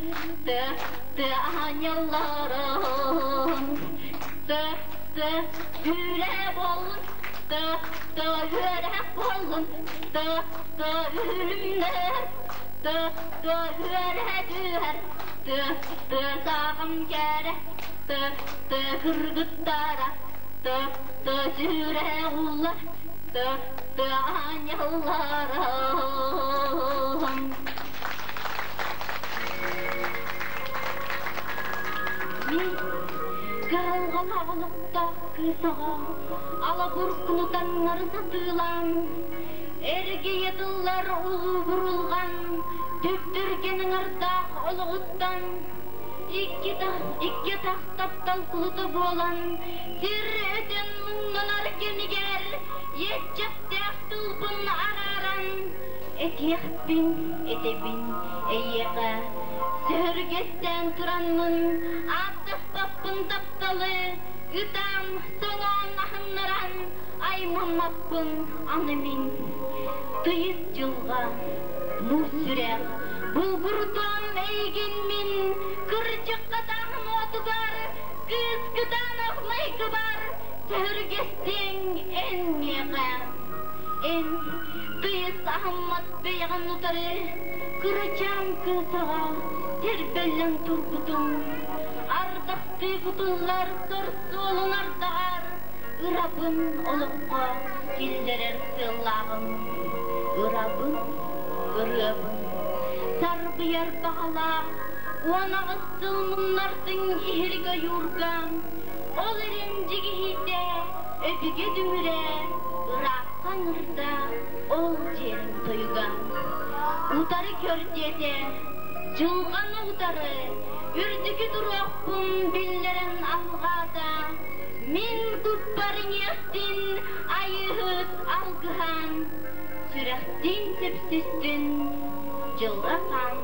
S2: тыа тыа аанньалларым, тыа тыа үлэ буоллун, тыа тыа үөрэх буоллун, тыа тыа үлүмнэр, тыа тыа үөрэ түһэр, тыа тыа саҕам кэрэ, тыа тыа кыргыттара, тыа тыа сүрэх уллар, тыа тыа аанньалларым. Мин кыһалҕалаах олохтоох кыыс оҕо алабуркуну таҥнары сатыылаан, эргийэ тыллар улуу бурулҕан, түптүргэн ыҥырдаах олоҕуттан икки атах таптал кулута буолан, сир өтөн муҥнанар кэмигэр иэччэхтээх тылбын арааран, этиэхпин этэбин эйиэхэ, сөһүргэстээн тураммын, ааттаспаппын тапталы, ытаан, соҥоон аһыннаран, аймаммаппын аны мин. Тыйыс дьылҕа, муус сүрэх, булгурутуом эйигин мин, кырдьыкка таһым уотугар, кыыс кытаанах майгыбар, сөһүргэстиэҥ эн миэхэ. Эн тыйыс аһыммат бэйэҕин утары кырачаан кыысаҕа тэрбэллэн турбутуҥ. Ардахтыы кутуллар сор суолун ардаҕар ырабын олоххо киллэрэр сыаллааҕым. Ырабын, ырыабын сарбыйар баҕалаах 18 сыл муннардыҥ иһирик ойуурга. Ол эрэн дьигиһийдэ өбүгэ дүҥүрэ ыраахха ыҥырда ол дьиэриҥ тойуга. Утары көр диэтэ, дьылҕаны утары, үрдүкү туруохпун биллэрэн алҕаата. Мин куппар иҥиэхтин айыыһыт алгыһан, сүрэхтиин сөпсүстүн дьылҕа хаан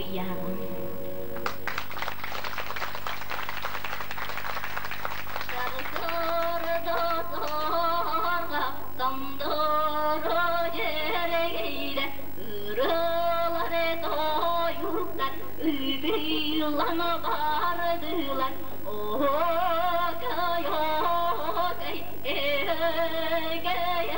S2: ыйааҕын. Ыытыылан бардылар, оокай, оокай, экэй,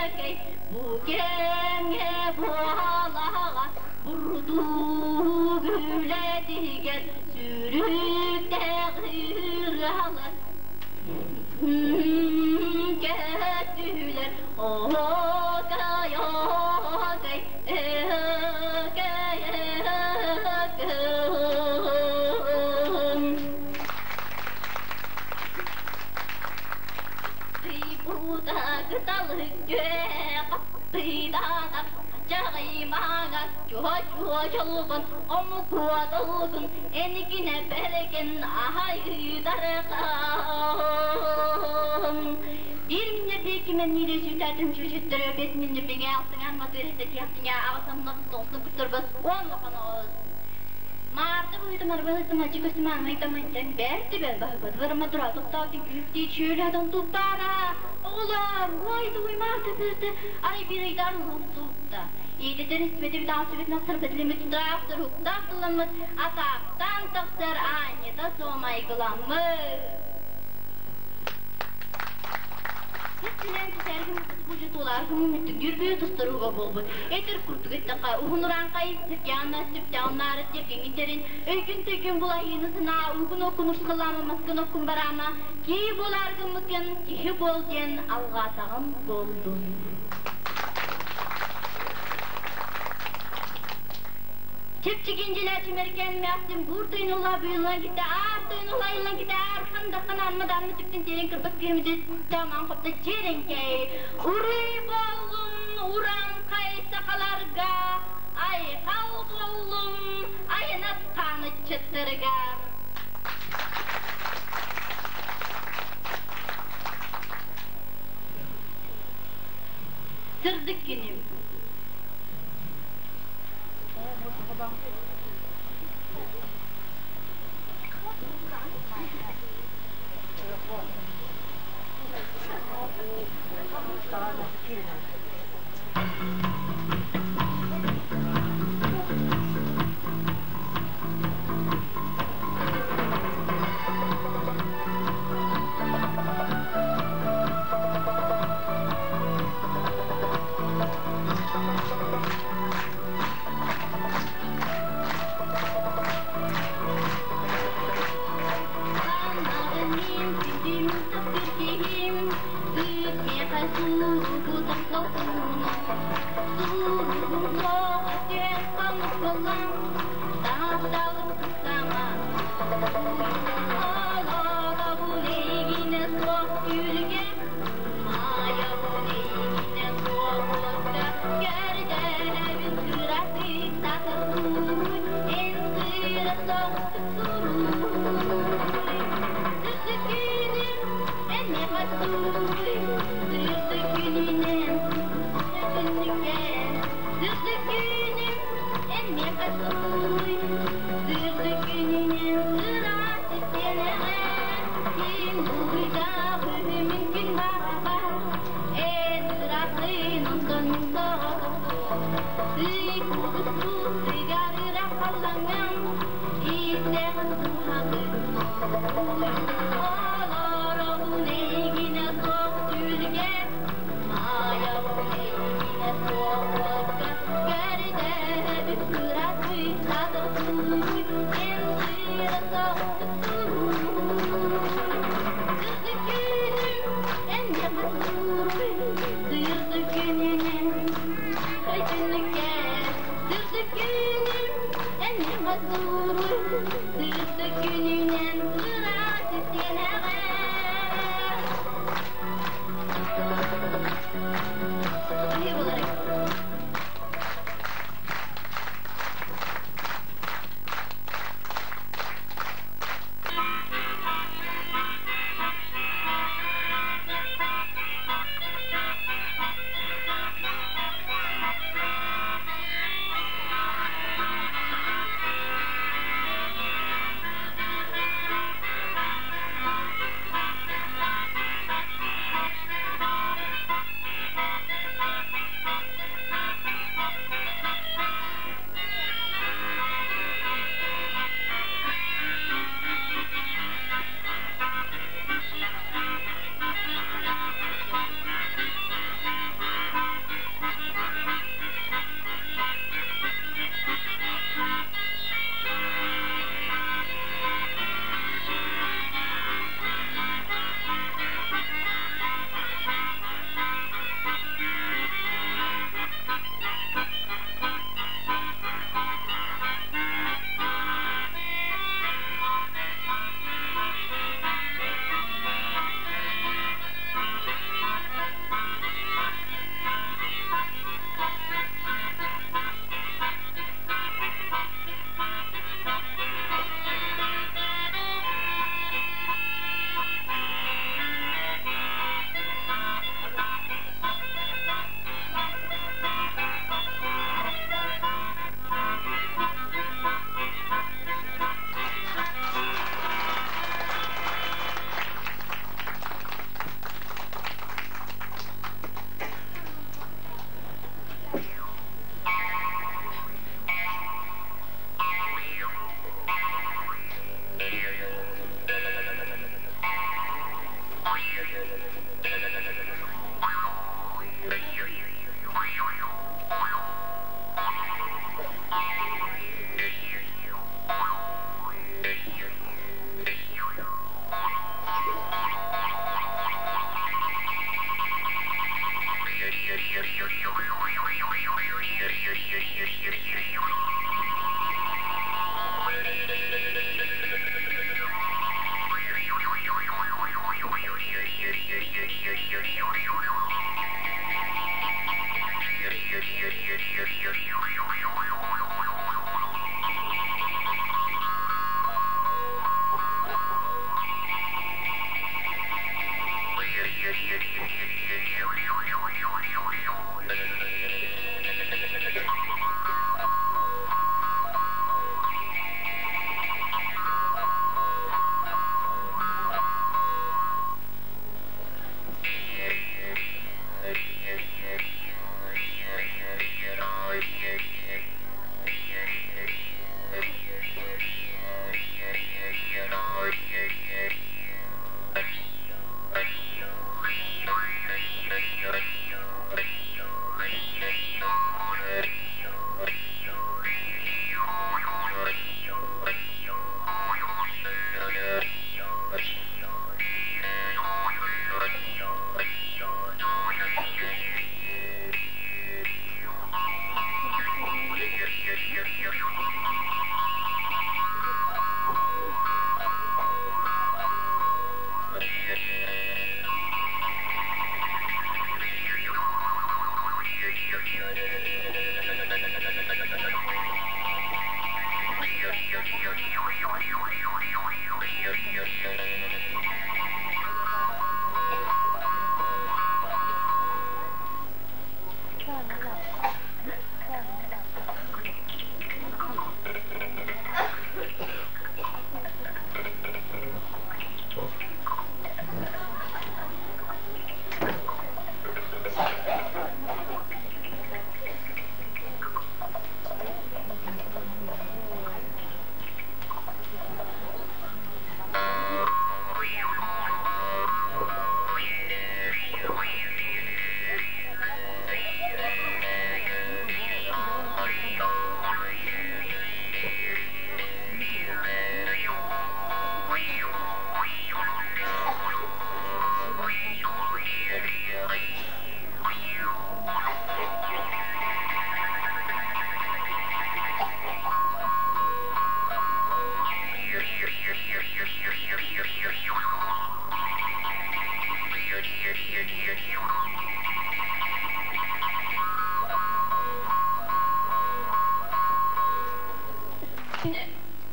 S2: экэй, бу кэмҥэ буолаҕа бурдук үлэтигэр сүрүктээх ырыалар көттүлэр, оокай, оокай, экэй, экэй. Чуо-чуо чолбон эникине бэрэкен аһайдархан. Биир минньэ диэкимэ Түмэнниири сүүтаатын чүүчүттэрэ бэс миннүппиҥэ алтыҥан матыырыта тиэхтиҥэ аҕасамнах тоҕуста куттарбас уон лохоноҕос. Маарда быһыытым арбаһыттым ачы көстүмааннай тамантан бэрт бэл баһыпат варама тура тоқтаатын күүртии чүөлэһэтон туппаара. Оҕолор, уой туй маарта сырты арай биир ыйдар уһун сутта. Иитетен испетибит аасыбит насырбетлимит тутаах туруктаах тылламмыт атаахтаан тахсар аанньата суомайгыламмыт. Ситтинэн сэргим бужутуулар мүттүгүр тустаруга болбут. Этер курдук эттака уһун ураанкай сиргяна сүптяуннары тергеңинтерин өйгүн төйгүн булайыны сына угун окун урсгалама маскын оккун барама кии боларгымыкын киһи бол диэн алгаатагым болдун. Чепчигинжилер чимеркен мястин бур тыйнула буйлан ките ар тыйнула илан ките ар хандахан армадармы түптен терен кырбас кирмиде таман хопта черенкей. Урый боллун уран кайсакаларга айкал боллун айынат каны чыттыргар. Сырдык күнүм.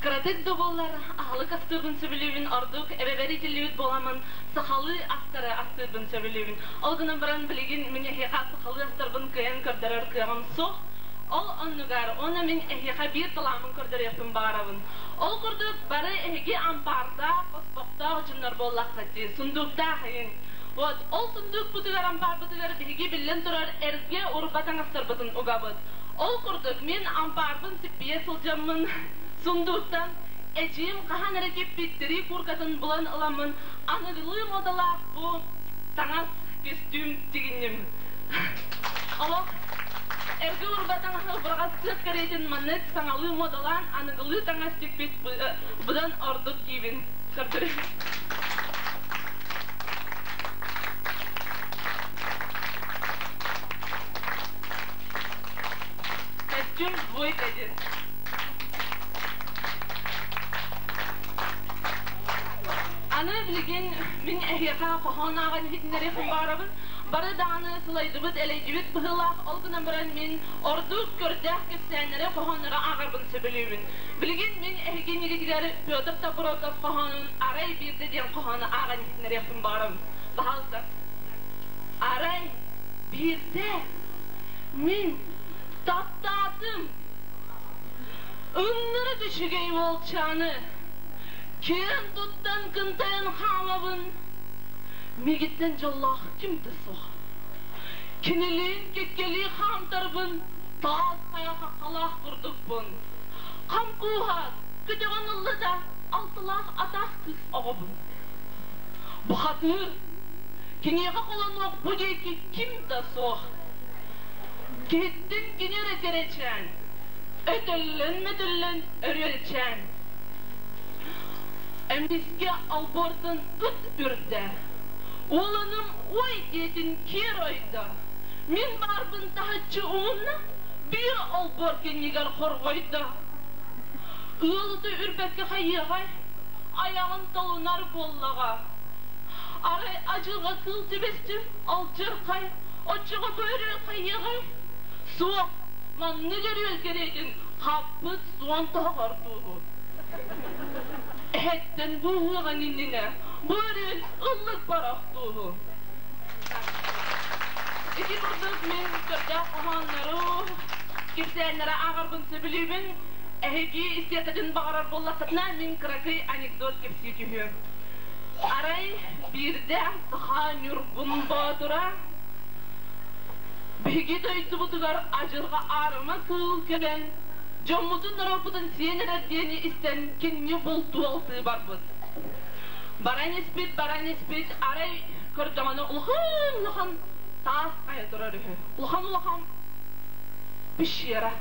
S6: Кыратык да буоллар, аһылык астыырбын сөбүлүүбүн, ордук эбэбэр иитиллибит буоламмын, сахалыы астары астыырбын сөбүлүүбүн. Ол гынан баран билигин мин эһиэхэ сахалыы астарбын кыайан көрдөрөр кыаҕым суох. Ол оннугар уонна мин эһиэхэ биир талааммын көрдөрүөхпүн баҕарабын. Ол курдук бары эһиги ампаардаах, хоспохтоох дьоннор буоллаххыт дии, сундууктаах иһин. Вот, ол сундуукпутугар ампаарбытыгар биһиги биллэн турар эргэ урба таҥастарбытын угабыт. Ол курдук мин ампаарбын сиппийэ сылдьаммын сундууктан эдьиийим хаһан эрэ киппит тирии кууркатын булан ыламмын аныгылыы муодалаах бу таҥас көстүүм тигинним. Олох эргэ урба таҥаһы быраҕастыах кэриэтин маннык саҥалыы муодалаан аныгылыы таҥас тикпит быдан ордук диибин көрдөрөбүн. Костюм двойка диэн. Аны билигин мин эһиэхэ хоһоон ааҕан иһитиннэриэхпин баҕарабын. Бары даҕаны сылайдыбыт, элэйдибит быһыылаах, ол гынан баран мин ордук көрдөөх кэпсээннэри, хоһооннору ааҕарбын сөбүлүүбүн. Билигин мин эһиги иннигитигэр Петр Тобуроков хоһоонун «Арай биирдэ» диэн хоһоону ааҕан иһитиннэриэхпин баҕарабын. Баһаалыста. Арай биирдэ мин таптаатым Ыннырык үчүгэй уолчааны киэн туттан кынтайан хаамабын Миигиттэн дьоллоох ким да суох. Кинилиин кэккэлии хаамтарбын таас хайа хаххалаах курдукпун. Хам кууһаат, көтөҕөн ылла да алтылаах атаах кыыс оҕобун. Бухатыыр, киниэхэ холонуох бу диэки ким да суох. Киһиттэн кини эрэ кэрэчээн, өтөллөн-мөтөллөн өрүөлчээн. Эмискэ албортан ыт үрдэ. Уоланым ой диэтин киэр ойдо. Мин баарбын таһыччы умунна, биир олбуор кэннигэр хорҕойдо. Ыалыты үрбэккэ хайыаҕай, айаҕын толунар буоллаҕа. Арай адьырҕа кыыл түбэстин, алдьархай, оччоҕо бу өрүөл хайыаҕай? Суох, маннык өрүөл кэриэтин хаппыт суон тоһоҕор дууһу. Эһэттэн быыһыаҕын иннинэ бу өрүөл ыллык барах дууһу. Ити курдук мин көрдөөх хоһооннору, кэпсээннэри ааҕарбын сөбүлүүбүн. Эһиги истиэххитин баҕарар буоллаххытына, мин кыракый анекдот кэпсии түһүөм. Арай биирдэ саха Ньургун Боотура биһиги дойдубутугар адьырҕа аарыма кыыл кэлэн, дьоммутун-норуоппутун сиэн эрэр диэни истэн кинини бултуу-алтыы барбыт. Баран испит, баран испит, арай көрдөҕүнэ улахан-улахан таас хайа турар үһү. Улахан-улахан пещера.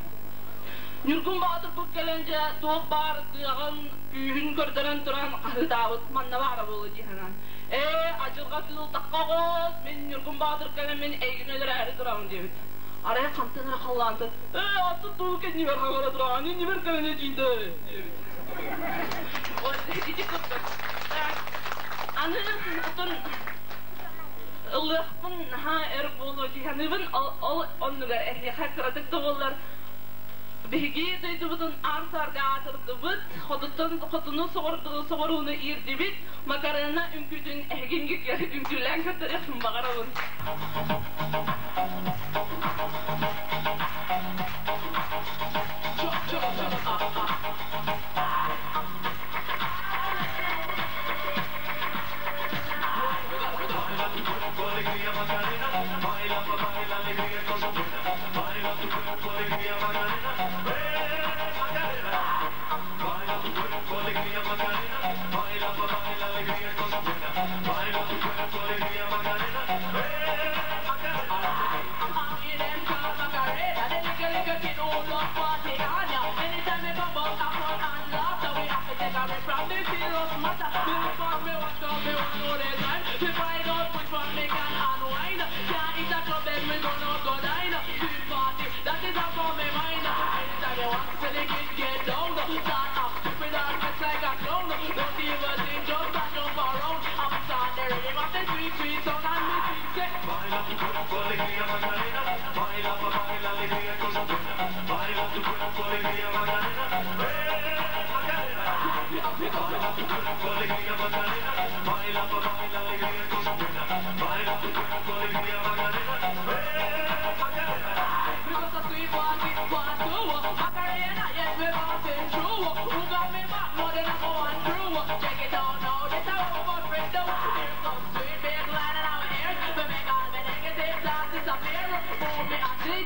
S6: Ньургун Баатырбыт кэлэн дьэ туох баар кыаҕын, күүһүн көрдөрөн туран хаһыытаабыт манна баара буолуо дии санаан. Ээ, адьырҕа кыыл тахха оҕус, мин Ньургун Баатыр кэлэн мин эйигин өлөрөөрү турабын диэбит. Арай хантан эрэ халлаантан ээ, аты туу кэннибэр хаҥара тураҕын, иннибэр кэлэн этиитэ диэбит. Вот ити курдук. Аны отон ылыахпын наһаа өр буолуо дии саныыбын. Ол оннугар эһиэхэ кыратык да буоллар биһиги дойдубутун аар-саарга аатырдыбыт, хотуттан хотуну соҕурууну иирдибит, Макарена үҥкүүтүн эһигин үҥкүүлээн көрдөрүөхпүн баҕарабын.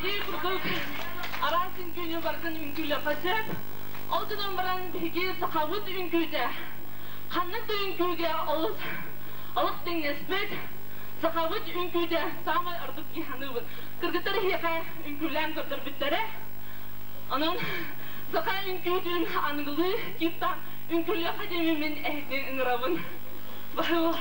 S6: Дии курдук араас үҥкүүнү барытын үҥкүүлүөххэ сөп. Ол гынан баран биһиги сахабыт үҥкүүтэ ханнык да үҥкүүгэ олус олох тэҥнэспэт. Сахабыт үҥкүүтэ саамай ордук дии саныыбын. Кыргыттар эһиэхэ үҥкүүлээн көрдөрбүттэрэ. Онон саха үҥкүүтүн аныгылыы типтаах үҥкүүлүөххэ диэммин мин эһигини ыҥырабын. Баһыылар.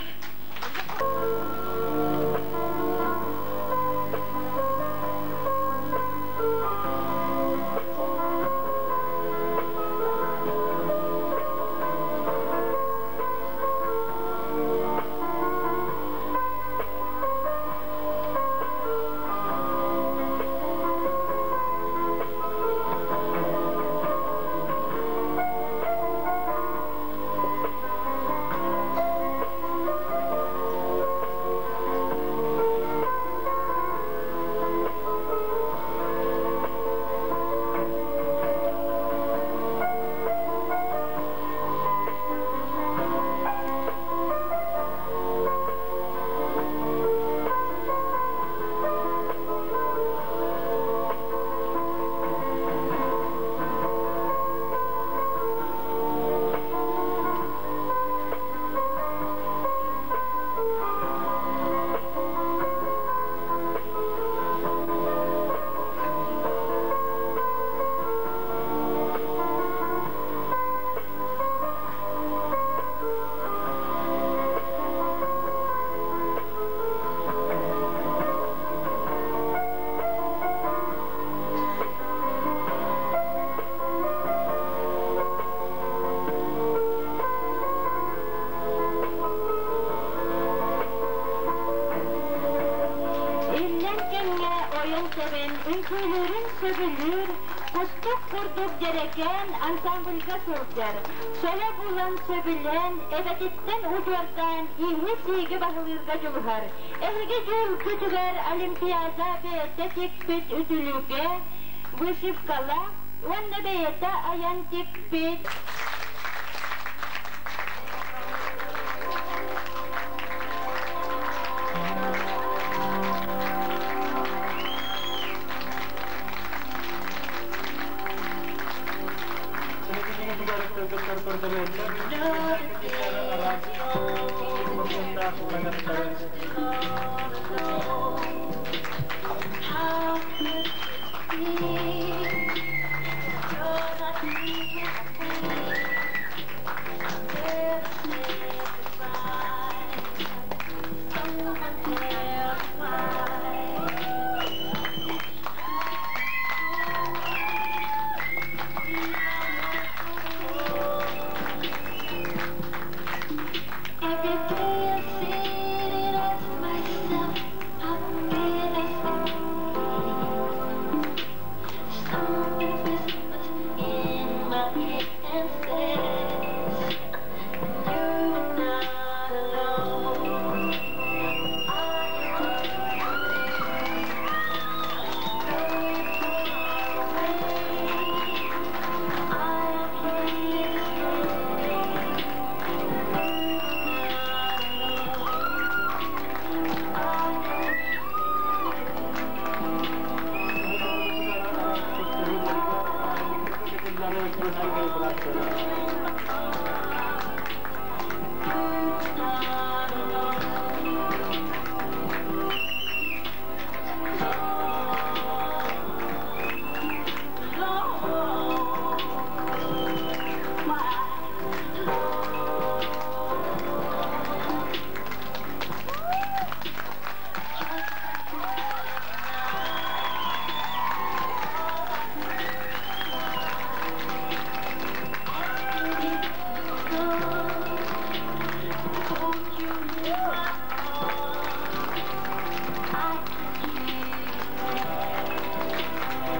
S8: Туойан-тэбэн, үҥкүүлүүрүн сөбүлүүр, кустук курдук дьэрэкээн ансамбльга сылдьар, соло булан сөбүлээн, эбэтиттэн удьуордаан ииһи-сииги баһылыырга дьулуһар. Эһиги дьүүлгүтүгэр Олимпиада бэйэтэ тикпит үтүлүгэ, вышивкалаах уонна бэйэтэ айан тикпит
S9: How could this be? You're not here with me. Never say goodbye. Someone tell me why. Every day I sit and ask myself, how can I stay? Something whispers in my ear and says, you're not alone. I am far away. I am here to stay. You're not alone. I am not alone. I can hear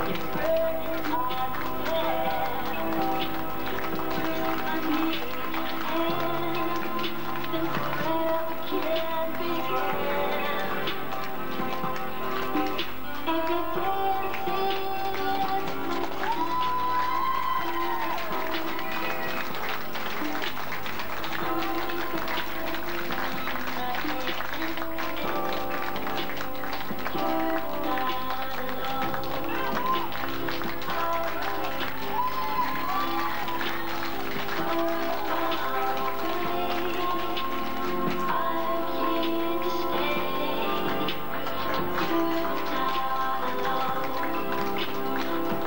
S9: you say your burdens are to bear. Twist my hand, then forever can begin. Every day I sit and ask myself, something whispers in my ear and says, you're not alone. I am here so far away. I'm here to stay. You're not alone.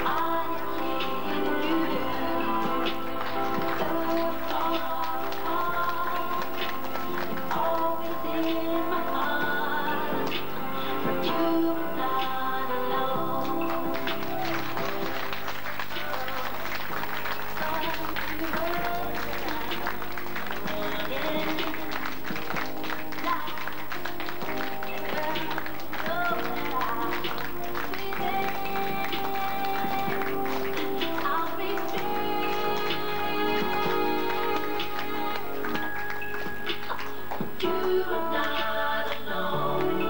S9: I am here with you. So far apart, always in my heart. You're not alone. I'll be You are not alone.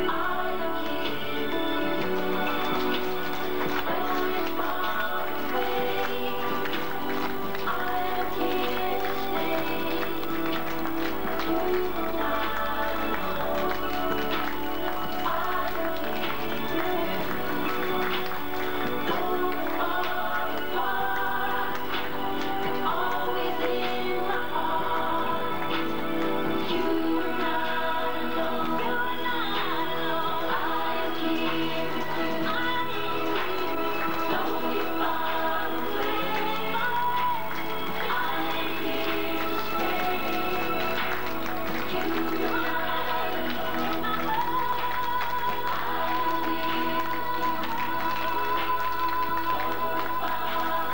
S9: I am here with you. Though you're far away, I am here to stay. You are not alone. I am here with you. Though we're far apart, always in my heart. You are not alone. You are not alone. I am here with you. I'm here with you. Though you're far away, I am here to stay. You are not alone. I am here with you. Though we're far apart.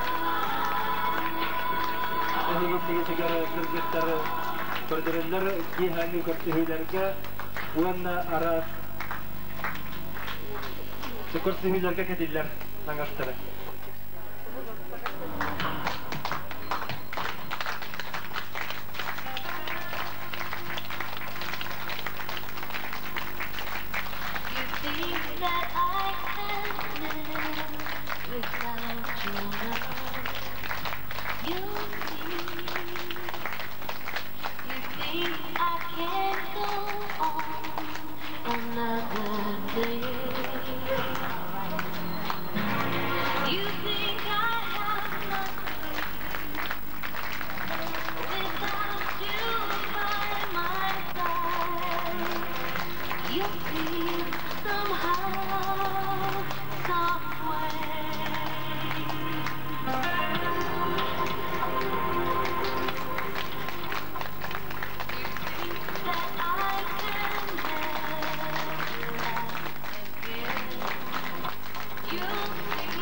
S1: Эһигитигэр кыргыттар көрдөрөллөр киэһээҥҥи көрсүһүүлэргэ уонна араас Көрсүһүүлэргэ кэтиллэр таҥастары.
S9: You think that I can live without your love. You see, you think I can go on another day. You think I have nothing without you by my side. You see somehow, some way. You think that I can never laugh again. You see,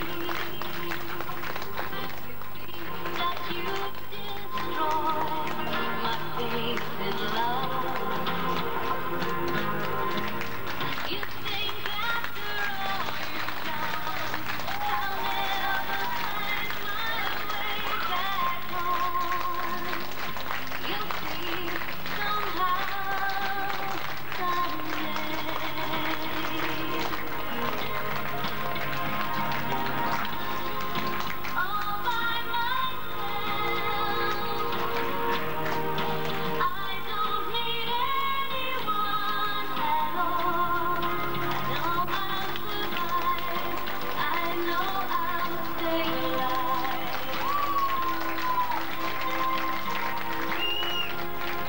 S9: you think that you destroy my faith in love. You think after all you've done, I'll never find my way back home. You'll see somehow, someday. All by myself, I don't need anyone at all. I know I'll survive. I know I'll stay alive.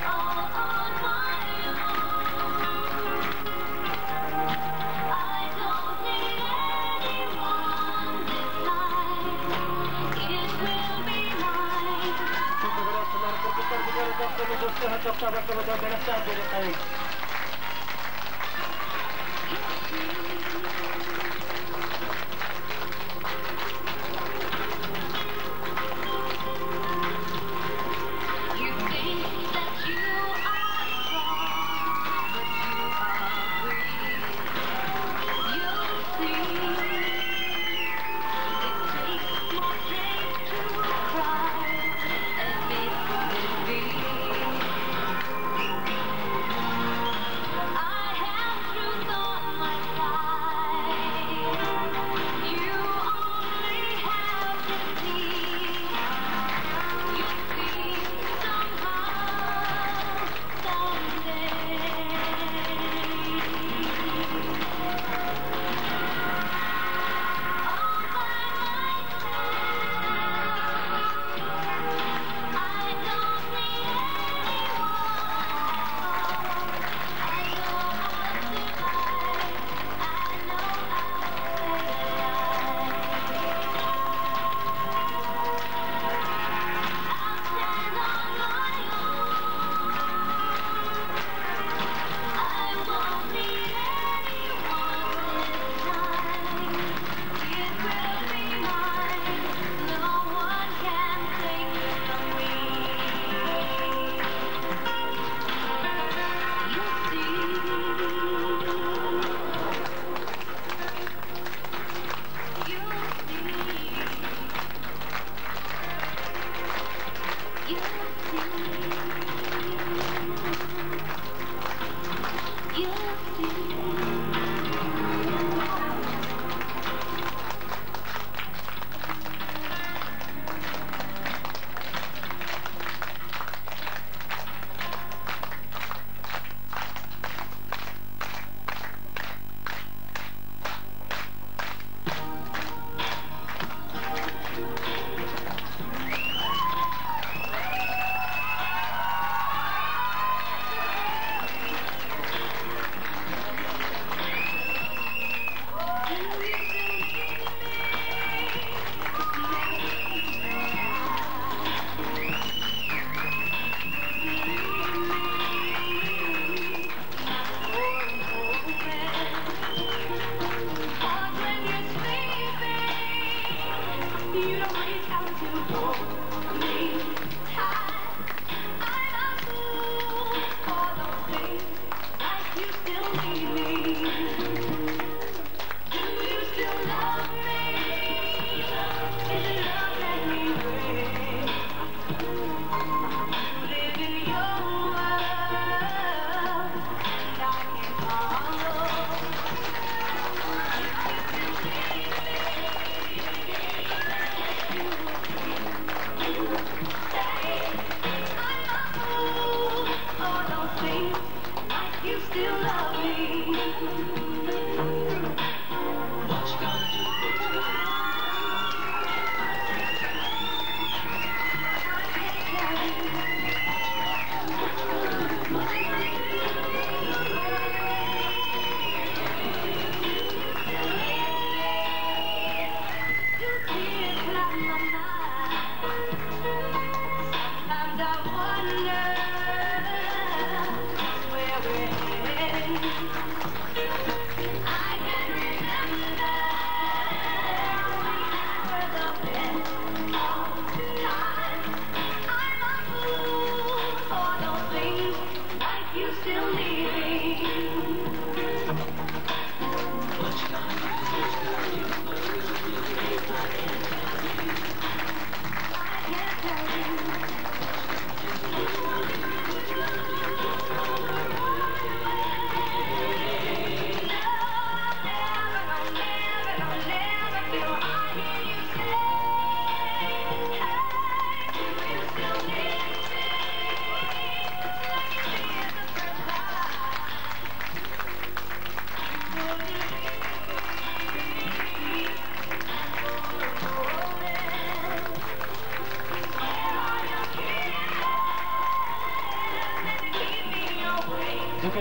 S9: All on my own. I don't need anyone this time. It will be mine. You think that you are strong, but you are weak. You'll see. It takes more strength to cry, admit defeat. I have truth on my side.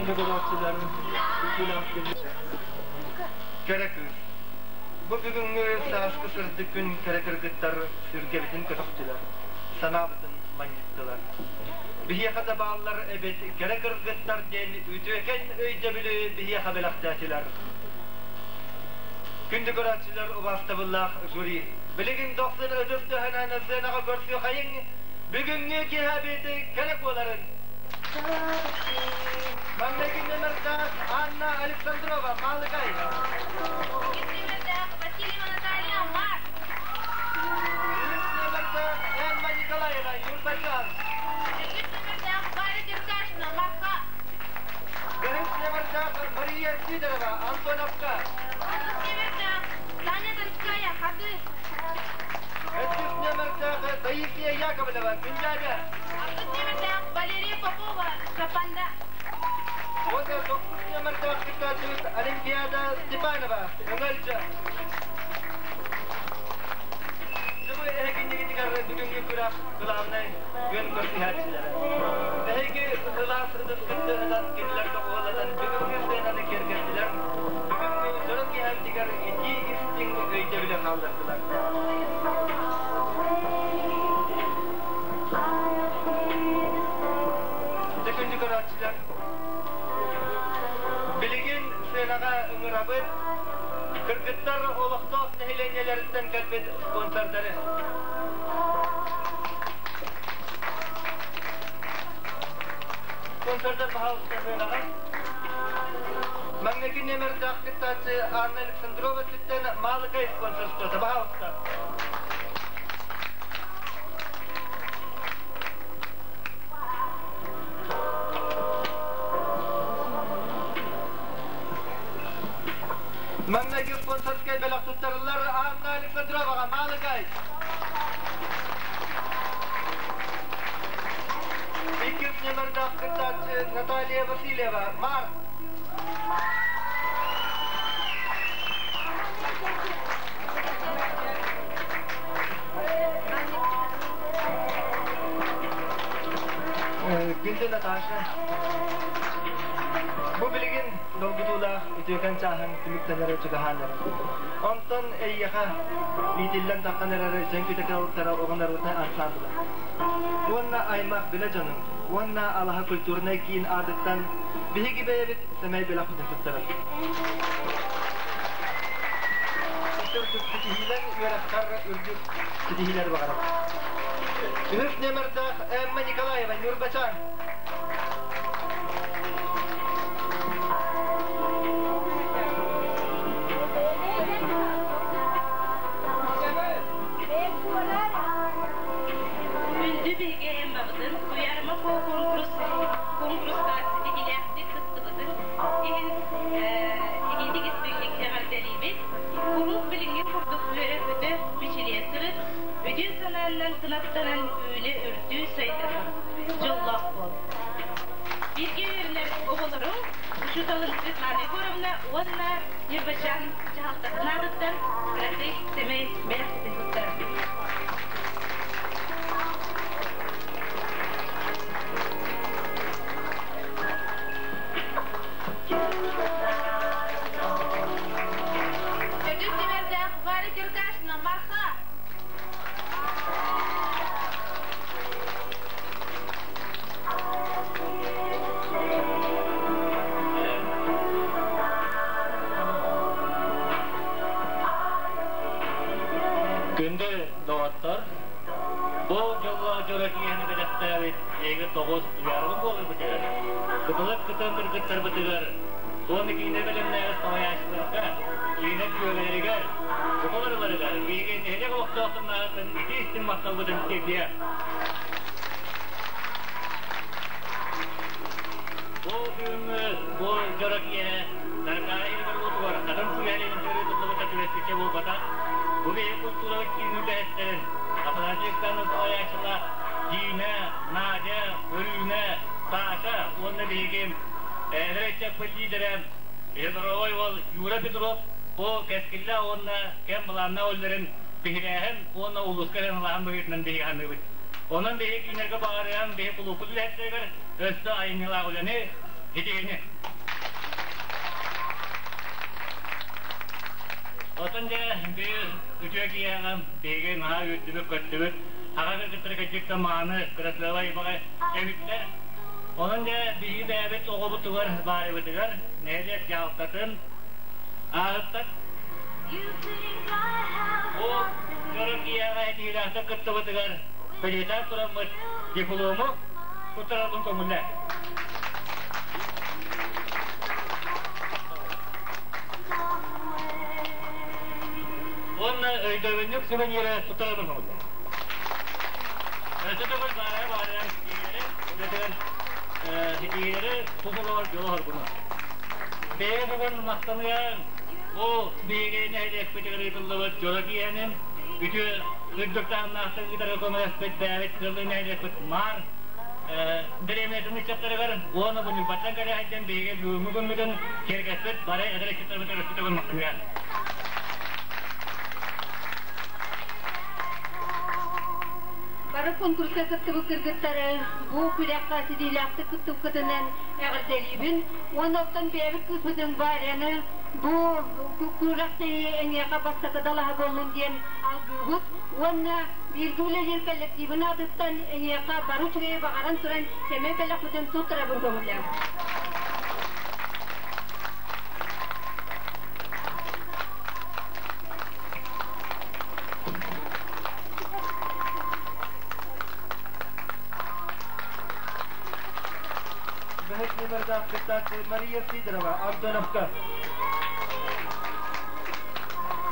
S1: Күндү көрөөччүлэр, Кэрэ кыыс. Бу бүгүҥҥү сааскы сырдык күн кэрэ кыргыттар сүргэбитин көтөхтүлэр, санаабытын манньыттылар. Биһиэхэ да бааллар эбит кэрэ кыргыттар диэн үтүөкэн өйдөбүлү биһиэхэ бэлэхтээтилэр. Күндү көрөөччүлэр, убаастабыллаах жюри, билигин дохсун ытыс төһөнөн сценаҕа көрсүөхэйиҥ, бүгүҥҥү киэһэбит кэрэ буоларын. Маҥнайгы нүөмэрдээх Анна Александрова, Маалыкай.
S2: Иккис нүөмэрдээх Васильева Наталья, Марк.
S1: Үһүс нүөмэрдээх Эмма Николаева, Ньурбачаан.
S2: Төрдүс нүөмэрдээх Варя Деркашина, Марха.
S1: Бэһис нүөмэрдээх Мария Сидорова, Антоновка.
S2: Алтыс нүөмэрдээх Таня Донская, Хатыс.
S1: Сэттис нүөмэрдээх Таисия Яковлева, Күндээдэ.
S2: Алтыс нүөмэрдээх Валерия Попова, Чапанда.
S1: Уонна тохсус нүөмэрдээх кыттааччыбыт Олимпиада Степанова, Өҥөлдьө. Дьэ бу эһигиннигитигэр бүгүҥҥү күрэх главнай күөн көрсүһээччилэрэ. Эһиги ылаас ытыскыттыһынан кинилэргэ уолатан бүгүҥҥү сценаны киэргэттилэр, бүгүҥҥү дьоро киэһэбитигэр итии истиҥ өйдөбүлү хааллардылар. Дьэ күндү көрөөччүлэр, билигин сценаҕа ыҥырабыт кыргыттар олохтоох нэһилиэнньэлэриттэн кэлбит спонсордары. Спонсордар баһаалыста сыанаҕа. Маҥнайгы нүөмэрдээх кыттааччы Анна Александрова өттүттэн Маалыкай спонсорствота баһаалыста. Маҥнайгы спонсорскай бэлэх туттарыллар Анна Александроваҕа Маалыкай. Иккис нүөмэрдээх кыттааччы Наталья Васильева, Марк. Күндү Наташа, бу билигин долгутуулаах үтүөкэн чааһын түмүктэнэрэ чугаһаан эрэр. Онтон эйиэхэ иитиллэн таххан эрэр дьэҥкүтэ кыалыктара оҕонорбутун ансаамбыла. Уонна аймах билэ дьонуҥ, уонна алаһа культурнай киин аатыттан биһиги бэйэбит сэмэй бэлэхпитин туттарабыт. Үрдүк ситиһиилэр үөрэххэр үрдүк ситиһиилэр баҕарабыт. Үһүс нүөмэрдээх Эмма Николаева, Ньурбачаан.
S10: Күндү биһиги Эммабытын Туйаарыма конкурс конкурска ситиһиилээхтик кыттыбытын иһин итиитик истиҥник эҕэрдэлиибит. Куруук билиҥҥи курдук үөрэ-көтө мичилийэ сырыт, үтүө санааннан кынаттанан үүнэ үрдүү сайдарын дьоллоох буол. Бииргэ үөрэнэр оҕолоруҥ учууталын Светлана Егоровна уонна Ньурбачаан дьаһалтатын аатыттан кыракый сэмэй бэлэхтэтин туттарар.
S2: Төрдүс нүөмэрдээх Варя Черкашина, Марха!
S11: Күндү доҕоттор, бу дьоллоох дьоро киэһэни бэлэхтээбит эйгэ тоҕус уйаарбын буоларбытыгар, кытылык кытын кыргыттарбытыгар, уонна киинэ бэлэмнээҕи салайааччыларга, киинэ күөгэлэригэр, бука барыларыгар биһиги нэһилиэк олохтоохторунааҕыттан итии истиҥ махталбытын тиэрдиэ. Бу бүгүҥҥү бу дьоро киэһэ Таркаара иһигэр-уотугар хатан сыһыарыйан төрүтүллубута түбэспиччэ буолбатах. Бу биһиги культурабыт киин үлэһиттэрин Афанасий Александрович салайааччылаах Дина, Надя, Өрүүнэ, Саша уонна биһиги эдэр ыччаппыт лиидэрэ Ядровой уол Юра Петров бу кэскиллээх уонна кэм былааннаах үлэлэрин биһирээһин уонна улууска сыаналааһын быһыытынан биһиги саныыбыт. Онон биһиги кинилэргэ баҕарыам биһи кулууппут үлэһиттэригэр өссө айымньылаах үлэни, Итиини. Отон дьэ биир үтүө киһиэхэ биһиги наһаа үөрдүбүт-көттүбүт. Аҕа кыргыттары кырдьык мааны, кырасыабай баҕа эбиттэр. Онон дьэ биһиги бэйэбит оҕобутугар, баарыбытыгар нэһилиэк дьаһалтатын ааҕыттан Бу дьоро киһиэхэ этиилээхтик кыттыбытыгар бэлиэтээн тураммыт диплому туттарарбын көҥүллээ. Уонна өйдөбүнньүк сувениры туттарарбын көҥүллээ. Өссө төгүл баарайа баарыйан ситиилэри, үлэтигэр ситиилэри тус олоҕор дьолу хоргуну. Бэйэ бүгүн махтаныан бу биһиги нэһилиэкпитигэр ыытыллыбыт дьоро киэһэнин үтүө үрдүк таһымнаахтык ыытарга көмөлөспүт бэйэбит кыаллыы нэһилиэкпит Маар дэриэбинэтин ыччаттарыгар уонна бу Ньурбаттан кэлэ сылдьан биһиги бүгүҥҥү күммүтүн киэргэппит бары эдэр ыччаттарбытыгар өссө төгүл махтаныа.
S12: Бары конкурска кыттыбыт кыргыттары бу күрэххэ ситиилээхтик кыттыбыккытынан эҕэрдэлиибин уонна оттон бэйэбит кыыспытын Варяны бу күрэхтэһии эйиэхэ бастакы далаһа буоллун диэн алгыыбыт уонна бииргэ үлэлиир коллективын аатыттан эйиэхэ бары үчүгэйи баҕаран туран сэмэй бэлэхпитин туттарабын көҥүллээх.
S1: Бэһис нүмердаах кыттааччы Мария Сидорова, Антоновка.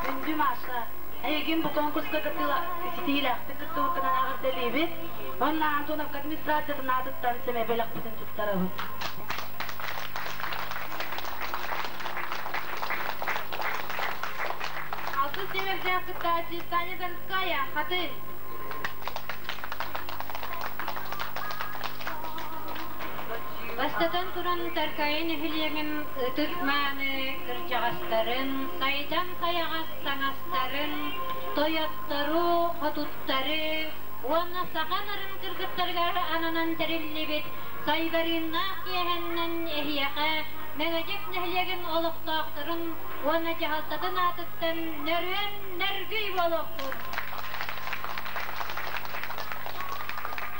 S13: Күндү Маша, эйигин бу конкурска ситиилээхтик кыттыбыккынан эҕэрдэлиибит. Уонна Антоновка администрациятын аатыттан сэмэй бэлэхпитин туттарабыт.
S3: Алтыс нүмердээх кыттааччы Таня Донская, Хатыы.
S12: Бастатан туран Таркайы нэһилиэгин ытык-мааны кырдьаҕастарын, сайдан сайаҕас таҥастарын, тойоттору, хотуттары уонна саха нарын кыргыттарыгар ананан тэриллибит сайбарыыннаах киэһэннэн эһиэхэ Мэҥэдьэк нэһилиэгин олохтоохторун уонна дьаһалтатын аатыттан нөрүөн нөргүй буолуохтун!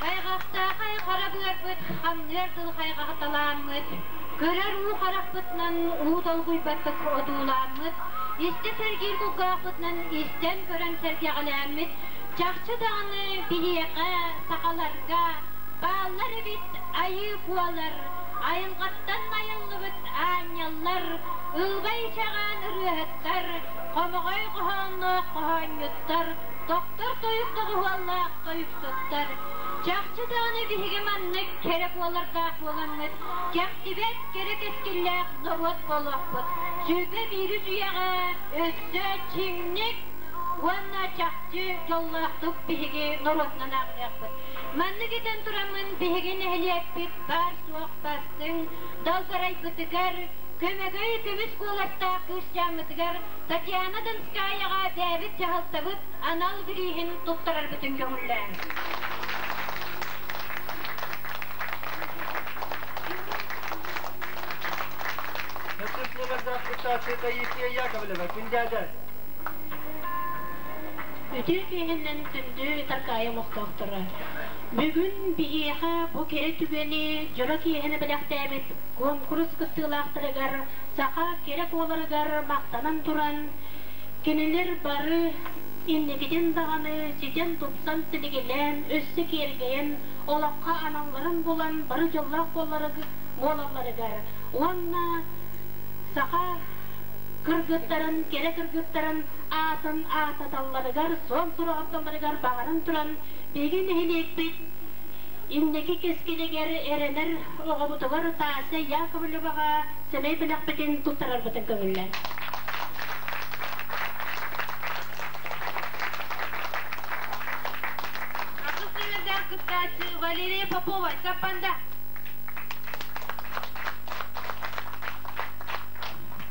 S12: Хайҕахтаахай хара быарбыт хамныар дыл хайҕаһыталааммыт, көрөр уу харахпытынан уу долгуйбаттык одуулааммыт, истэ сэргиир кулгаахпытынан истэн көрөн сэргэҕэлээммит, чахчы даҕаны биһиэхэ, сахаларга, бааллар эбит айыы куолар, айылҕаттан айыллыбыт аанньаллар, ылбай чаҕаан ырыаһыттар, хомоҕой хоһоонноох хоһоонньуттар, тохтор тойук доҕуһуоллаах тойуксуттар. Чахчы даҕаны биһиги маннык кэрэ буолардаах буоламмыт, кэхтибэт кэрэ кэскиллээх норуот буолуохпут. Сүүрбэ биирис үйэҕэ өссө чиҥник уонна чахчы дьоллоохтук биһиги норуотунан ааҕыныахпыт. Маннык этэн тураммын биһиги нэһилиэкпит баар-суох бастыҥ далбарайбытыгар, көмөгөй көмүс куоластаах кыысчааммытыгар Татьяна Донскаяҕа бэйэбит дьаһалтабыт анал бирииһин туттарарбытын көҥүллээҥ.
S1: Нөкүс нөмердаах кыттааччы Таисия Яковлева, Күндээдэ.
S14: Үтүө киэһэннэн күндү Таркаайы олохтоохторо! Бүгүн биһиэхэ бу кэрэ түгэни дьоро киэһэни бэлэхтээбит куонкурус кыттыылаахтарыгар саха кэрэ куоларыгар махтанан туран, кинилэр бары инникитин даҕаны ситэн-тупсан силигилээн, өссө киэргэйэн, олоххо аналларын булан бары дьоллоох буолалларыгар уонна саха кыргыттарын, кэрэ кыргыттарын аатын ааттаталларыгар, суон сураҕырдалларыгар баҕаран туран, биһиги нэһилиэкпит инники кэскилигэр эрэнэр оҕобутугар Тася Яковлеваҕа сэмэй бэлэхпитин туттарарбытын көҥүллээн.
S3: Аҕыс нүөмэрдээх кыттааччы Валерия Попова, Чаппанда.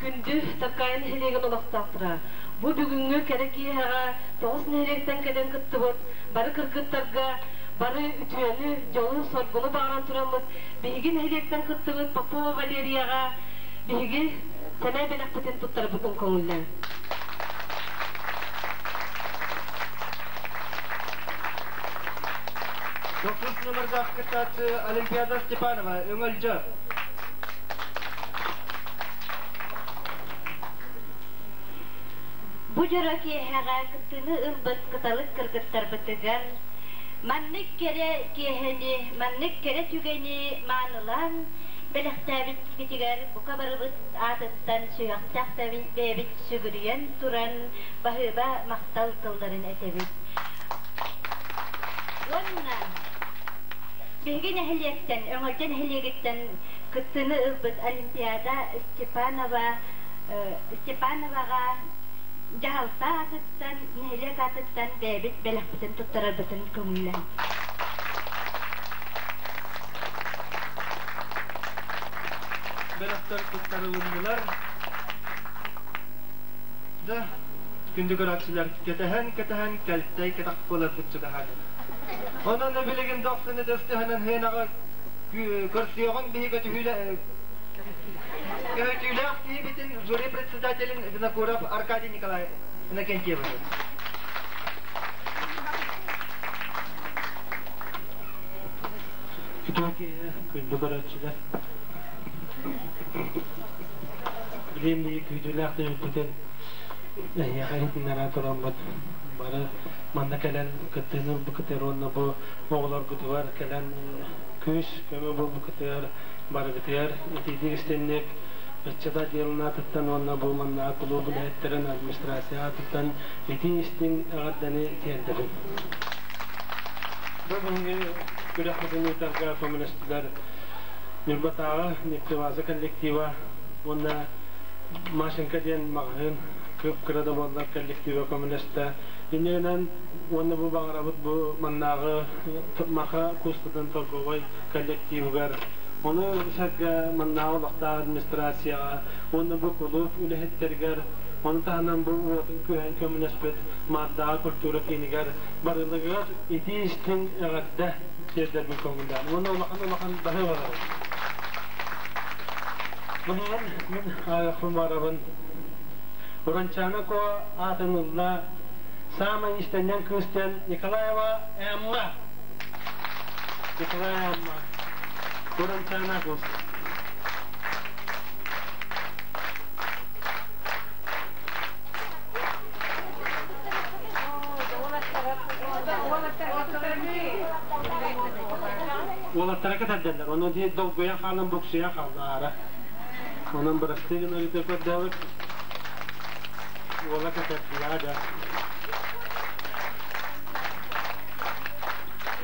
S15: Күндү Таркаайы нэһилиэгин олохтоохторо, бу бүгүҥҥү кэрэ киэһэҕэ тоҕус нэһилиэктэн кэлэн кыттыбыт бары кыргыттарга Бары үтүөнү, дьолу, соргуну баҕаран тураммыт, биһиги нэһилиэктэн кыттыбыт Попова Валерияҕа биһиги сэмэй бэлэхпитин туттарбытын көҥүллээн.
S1: Тохсус номердаах кыттааччы Олимпиада Степанова, Өҥөлдьө.
S8: Бу дьоро киэһэҕэ кыттыыны ылбыт кыталык кыргыттарбытыгар маннык кэрэ киэһэни, маннык кэрэ түгэни маанылаан бэлэхтээбиккитигэр бука барыбыт аатыттан сүһэхтээх бэйэбит сүгүрүйэн туран баһыыба махтал тылларын этэбит. Уонна биһиги нэһилиэктэн, Өҥөлдьө нэһилиэгиттэн кыттыыны ылбыт Олимпиада Степанова Степановаҕа дьаһалта аатыттан, нэһилиэк аатыттан бэйэбит бэлэхпитин туттарарбытын көҥүллээн.
S1: Бэлэхтэр туттарылыннылар. Да, күндү көрөөччүлэр, кэтэһэн-кэтэһэн кэлтэй кэтэх буоларбыт чугаһаан. Онон билигин дохсуну дөстөһөнөн хыанаҕа көрсүөҕүн биһиги түһүүлэ Көһүтүүлээх киһибитин жюри председателин Винокуров Аркадий Николаевич Иннокентьевич.
S16: Үтүө киһи, күндү көрөөччүлэр. Билиэн биһи күүтүүлээх түмүкпүтүн эһиэхэ иһитиннэрэ тураммыт бары манна кэлэн кыттыыны ылбыккытыгар уонна бу оҕолоргутугар кэлэн күүс көмө буолбуккутугар барыгытыгар итиитик истинник ыччат отделын аатыттан уонна бу маннааҕы кулууп үлэһиттэрин администрация аатыттан итии истиҥ эҕэрдэни тиэрдэбин. Бу биһиги күрэхпитин ыытарга көмөлөстүлэр Ньурбатааҕы нефтебаза коллектива уонна Машенька диэн маҕаһыын кып-кыра да буоллар коллектива көмөлөстө. Иннинэн уонна бу баҕарабыт бу маннааҕы Маха куустатын торговай коллективыгар, ону сэргэ маннааҕы олохтоох администрацияҕа уонна бу кулууп үлэһиттэригэр, ону таһынан бу уотун күөһэн көмөлөспүт Маардааҕы культура киинигэр барылыгар итии-истиҥ эҕэрдэ тиэрдэрбин көҥүллээн уонна улахан-улахан баһыыбалары. Билигин мин аайахпын барабын. Уранчаана Ко аатын ылла саамай истэнньэҥ кыыс диэн Николаева Эмма. Николаева Эмма. Уранчаана кыыс. Уолаттара кэтэрдэллэр. Ону дии долгуйан хаалан буксуйан хааллаара. Онон бырастыы гына ыйыта көрдөөбүт. Уола кэтэрдилэҕэ да.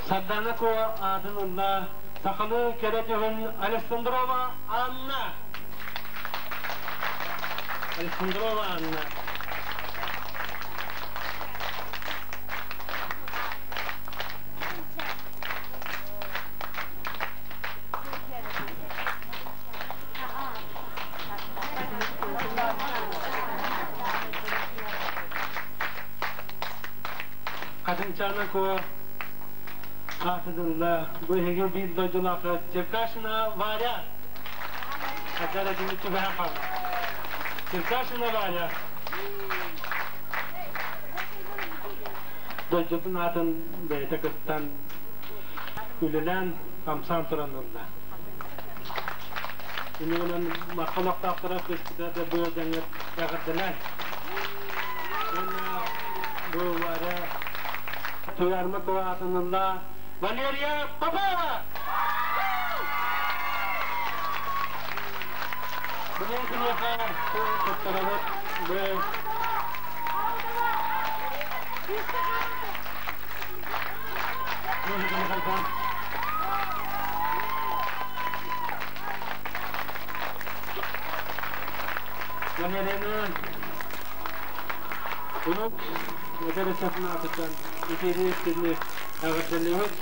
S16: Сардана Куо аатын ылла сахалыы кэрэ дьүһүн Александрова Анна. Александрова Анна. Хатынчаана Куо аатыдылла бу эһиги биир дойдулаахы Черкашина Варя. Хадара дими түбэһэ хаалла. Черкашина Варя. Дойдутун аатын бэйэтэ кыттан үлэлээн хамсаан туран ылла. Иннинэн Марха олохтоохторо кыыспыта да бу дьаҥҥа эҕэрдэлээн. Уонна бу Варя Туйаарма аатын ылла Валерия Попова! Бүгүн күнүөхэ туттарабыт бу Валерияны Унук эдэр ыччатын аатыттан итиини истинник эҕэрдэлиибит.